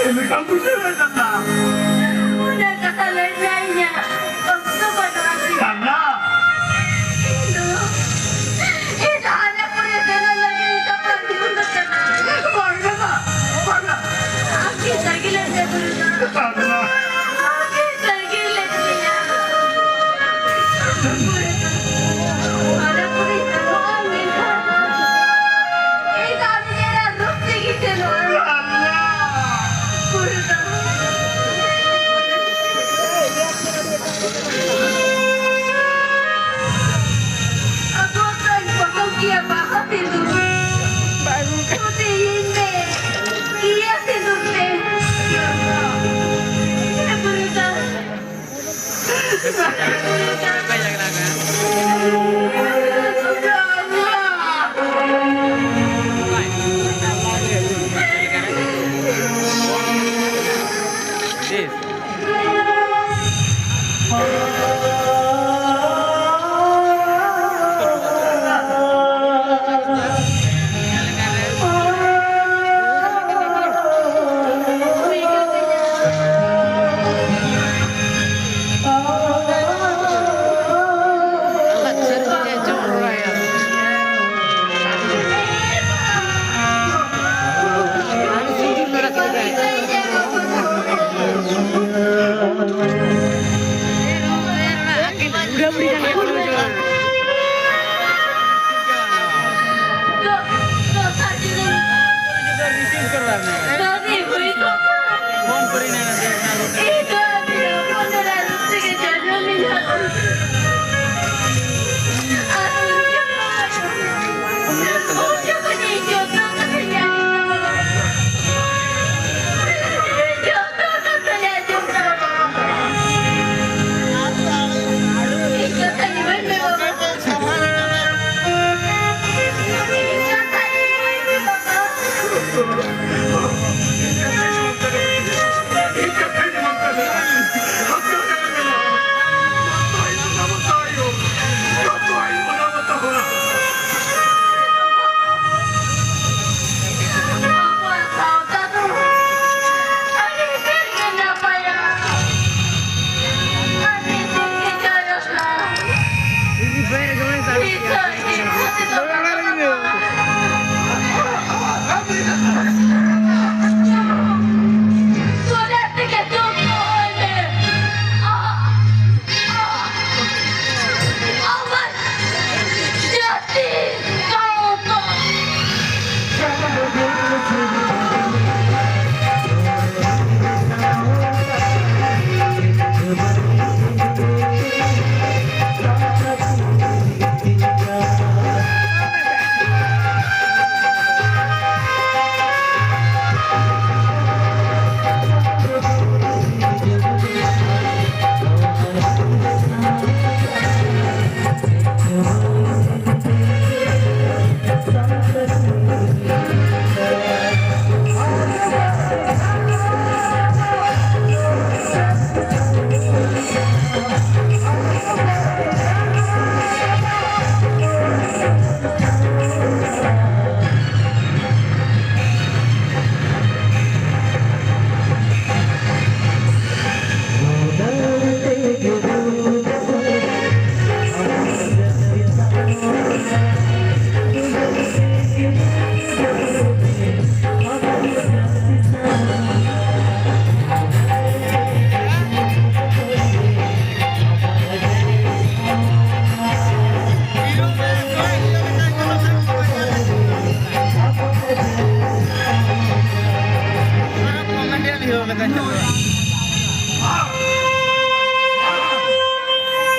ᱪᱮᱫ ᱞᱮᱠᱟᱢ ᱵᱩᱡᱷᱟᱹᱣᱮᱫ ᱠᱟᱱᱟ? ᱚᱱᱟ ᱠᱟᱛᱷᱟ ᱞᱟᱹᱭ ᱢᱮ, ᱤᱧᱟᱹᱜ ᱚᱠᱛᱚ ᱵᱟᱹᱱᱩᱜᱼᱟ᱾ ᱠᱟᱱᱟ᱾ ᱤᱧ ᱫᱚ, ᱤᱧ ᱫᱚ ᱟᱞᱮ ᱠᱚᱨᱮ ᱥᱮᱱᱚᱜ ᱞᱟᱹᱜᱤᱫ ᱤᱧ ᱥᱟᱯᱲᱟᱣ ᱦᱩᱭᱩᱜ ᱠᱟᱱᱟ᱾ ᱵᱟᱝ ᱠᱟᱱᱟ, ᱵᱟᱝᱟ᱾ ᱟᱢ ᱠᱤ ᱥᱟᱹᱨᱤ ᱞᱮ ᱢᱮ, ᱵᱩᱨᱩ ᱫᱚ? ᱵᱟᱝᱟ᱾ ᱟᱢ ᱠᱤ ᱥᱟᱹᱨᱤ ᱞᱮ ᱢᱮᱭᱟ? ᱟᱞᱮ ᱠᱚᱨᱮ ᱥᱮᱱᱚᱜᱼᱟ, ᱢᱮᱱᱠᱷᱟᱱ ᱤᱧ ᱫᱚ ᱟᱢ ᱧᱮᱞ ᱨᱩᱯ ᱛᱮᱜᱮ ᱥᱮᱱᱚᱜᱼᱟ᱾ ᱵᱟᱝᱟ᱾ ᱵᱩᱨᱩ ᱫᱚ᱾ ᱟᱫᱚ ᱚᱠᱟᱧ ᱯᱚᱴᱚᱢ ᱠᱮᱭᱟ ᱵᱟᱦᱟ ᱥᱤᱸᱫᱩᱨ? ᱠᱩᱥᱤᱭᱟᱹᱧ ᱢᱮ, ᱤᱭᱟᱹ ᱥᱤᱸᱫᱩᱨ ᱛᱮ᱾ ᱦᱮᱸ, ᱵᱩᱨᱩ ᱫᱚ᱾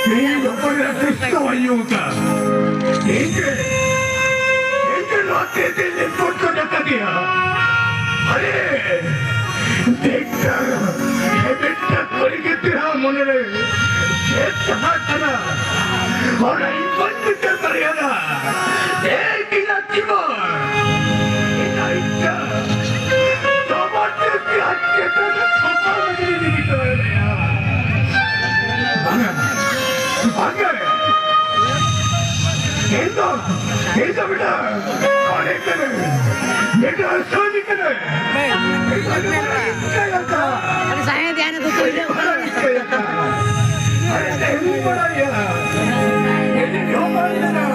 ᱛᱮᱦᱮᱧ ᱫᱚ ᱚᱠᱚᱭ ᱨᱮ ᱠᱨᱤᱥᱱᱚ ᱵᱟᱭ ᱧᱩᱢ ᱟᱠᱟᱫ? ᱛᱮᱦᱮᱧ ᱜᱮ, ᱛᱮᱦᱮᱧ ᱜᱮ ᱱᱚᱣᱟ ᱛᱮ ᱛᱮ ᱞᱤᱯᱚᱱ ᱠᱚ ᱰᱟᱠᱟ ᱜᱮᱭᱟ᱾ ᱟᱨᱮ, ᱰᱟᱠᱛᱟᱨ, ᱦᱮᱵᱮᱴᱟ ᱠᱚᱨᱮ ᱜᱮ ᱛᱮᱦᱟᱸ ᱢᱚᱱᱮ ᱨᱮ ᱪᱮᱫ ᱛᱟᱦᱮᱸ ᱠᱟᱱᱟ? ᱚᱱᱟ ᱤᱧ ᱵᱟᱹᱧ ᱵᱩᱡᱷᱟᱹᱣ ᱫᱟᱲᱮᱭᱟᱫᱟ᱾ ᱮᱭ ᱵᱤᱱᱟ ᱡᱤᱵᱚᱱ, ᱤᱧᱟᱜ ᱤᱪᱪᱷᱟ, ᱛᱚᱢᱟᱨ ᱡᱟᱹᱥᱛᱤ ᱟᱡ ᱪᱮᱛᱟᱱ ᱨᱮ ᱛᱷᱚᱯᱟ ᱞᱟᱹᱜᱤᱫ ᱤᱧ ᱨᱤᱠᱟᱹᱭᱮᱫ ᱢᱮᱭᱟ᱾ ᱵᱟᱝᱟ, ᱵᱟᱝᱟ᱾ ᱤᱧ ᱫᱚ, ᱤᱧ ᱫᱚ ᱵᱮᱴᱟ, ᱠᱚᱲᱮ ᱠᱟᱹᱱᱟᱹᱧ᱾ ᱵᱮᱴᱟ, ᱥᱟᱹᱨᱤ ᱠᱟᱹᱱᱟᱹᱧ᱾ ᱤᱧ ᱫᱚ ᱵᱮᱴᱟ, ᱤᱧ ᱫᱚ ᱵᱮᱴᱟ᱾ ᱟᱹᱰᱤ ᱥᱟᱸᱜᱮ ᱫᱷᱮᱭᱟᱱ ᱠᱚ ᱠᱩᱞᱤ ᱠᱟᱱᱟ᱾ ᱟᱹᱰᱤ ᱰᱷᱮᱨ ᱤᱧ ᱵᱟᱲᱟᱭᱟ᱾ ᱤᱧ ᱫᱚ ᱡᱚᱢᱟᱹᱧ ᱠᱟᱱᱟ᱾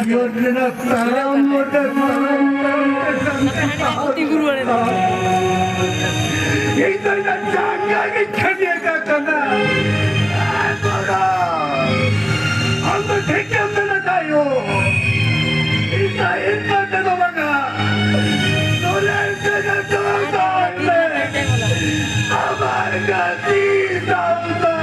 ᱤᱭᱚᱱ ᱨᱮᱱᱟᱜ ᱛᱟᱲᱟᱢ ᱱᱚᱰᱮ ᱛᱟᱲᱟᱢ ᱛᱟᱲᱟᱢ ᱛᱮ ᱥᱟᱱᱛᱤ ᱛᱤᱸᱜᱩ ᱨᱩᱣᱟᱹᱲ ᱮᱱᱟ᱾ ᱤᱧ ᱫᱚ ᱤᱧᱟᱹᱜ ᱡᱟᱸᱜᱟ ᱜᱤᱧ ᱠᱷᱟᱹᱡᱟᱹᱜ ᱠᱟᱱᱟ᱾ ᱟᱨ ᱱᱚᱰᱮ ᱟᱢ ᱫᱚ ᱴᱷᱤᱠ ᱜᱮᱢ ᱢᱮᱱ ᱟᱠᱟᱫ ᱭᱳ᱾ ᱤᱧ ᱫᱚ ᱤᱧ ᱫᱚ ᱪᱮᱫ ᱦᱚᱸ ᱵᱟᱝᱟ᱾ ᱱᱚᱰᱮ ᱛᱮᱜᱮ ᱫᱚᱦᱚ ᱠᱟᱜ ᱢᱮ᱾ ᱟᱢᱟᱨ ᱜᱟᱛᱮ ᱥᱟᱶᱛᱟ᱾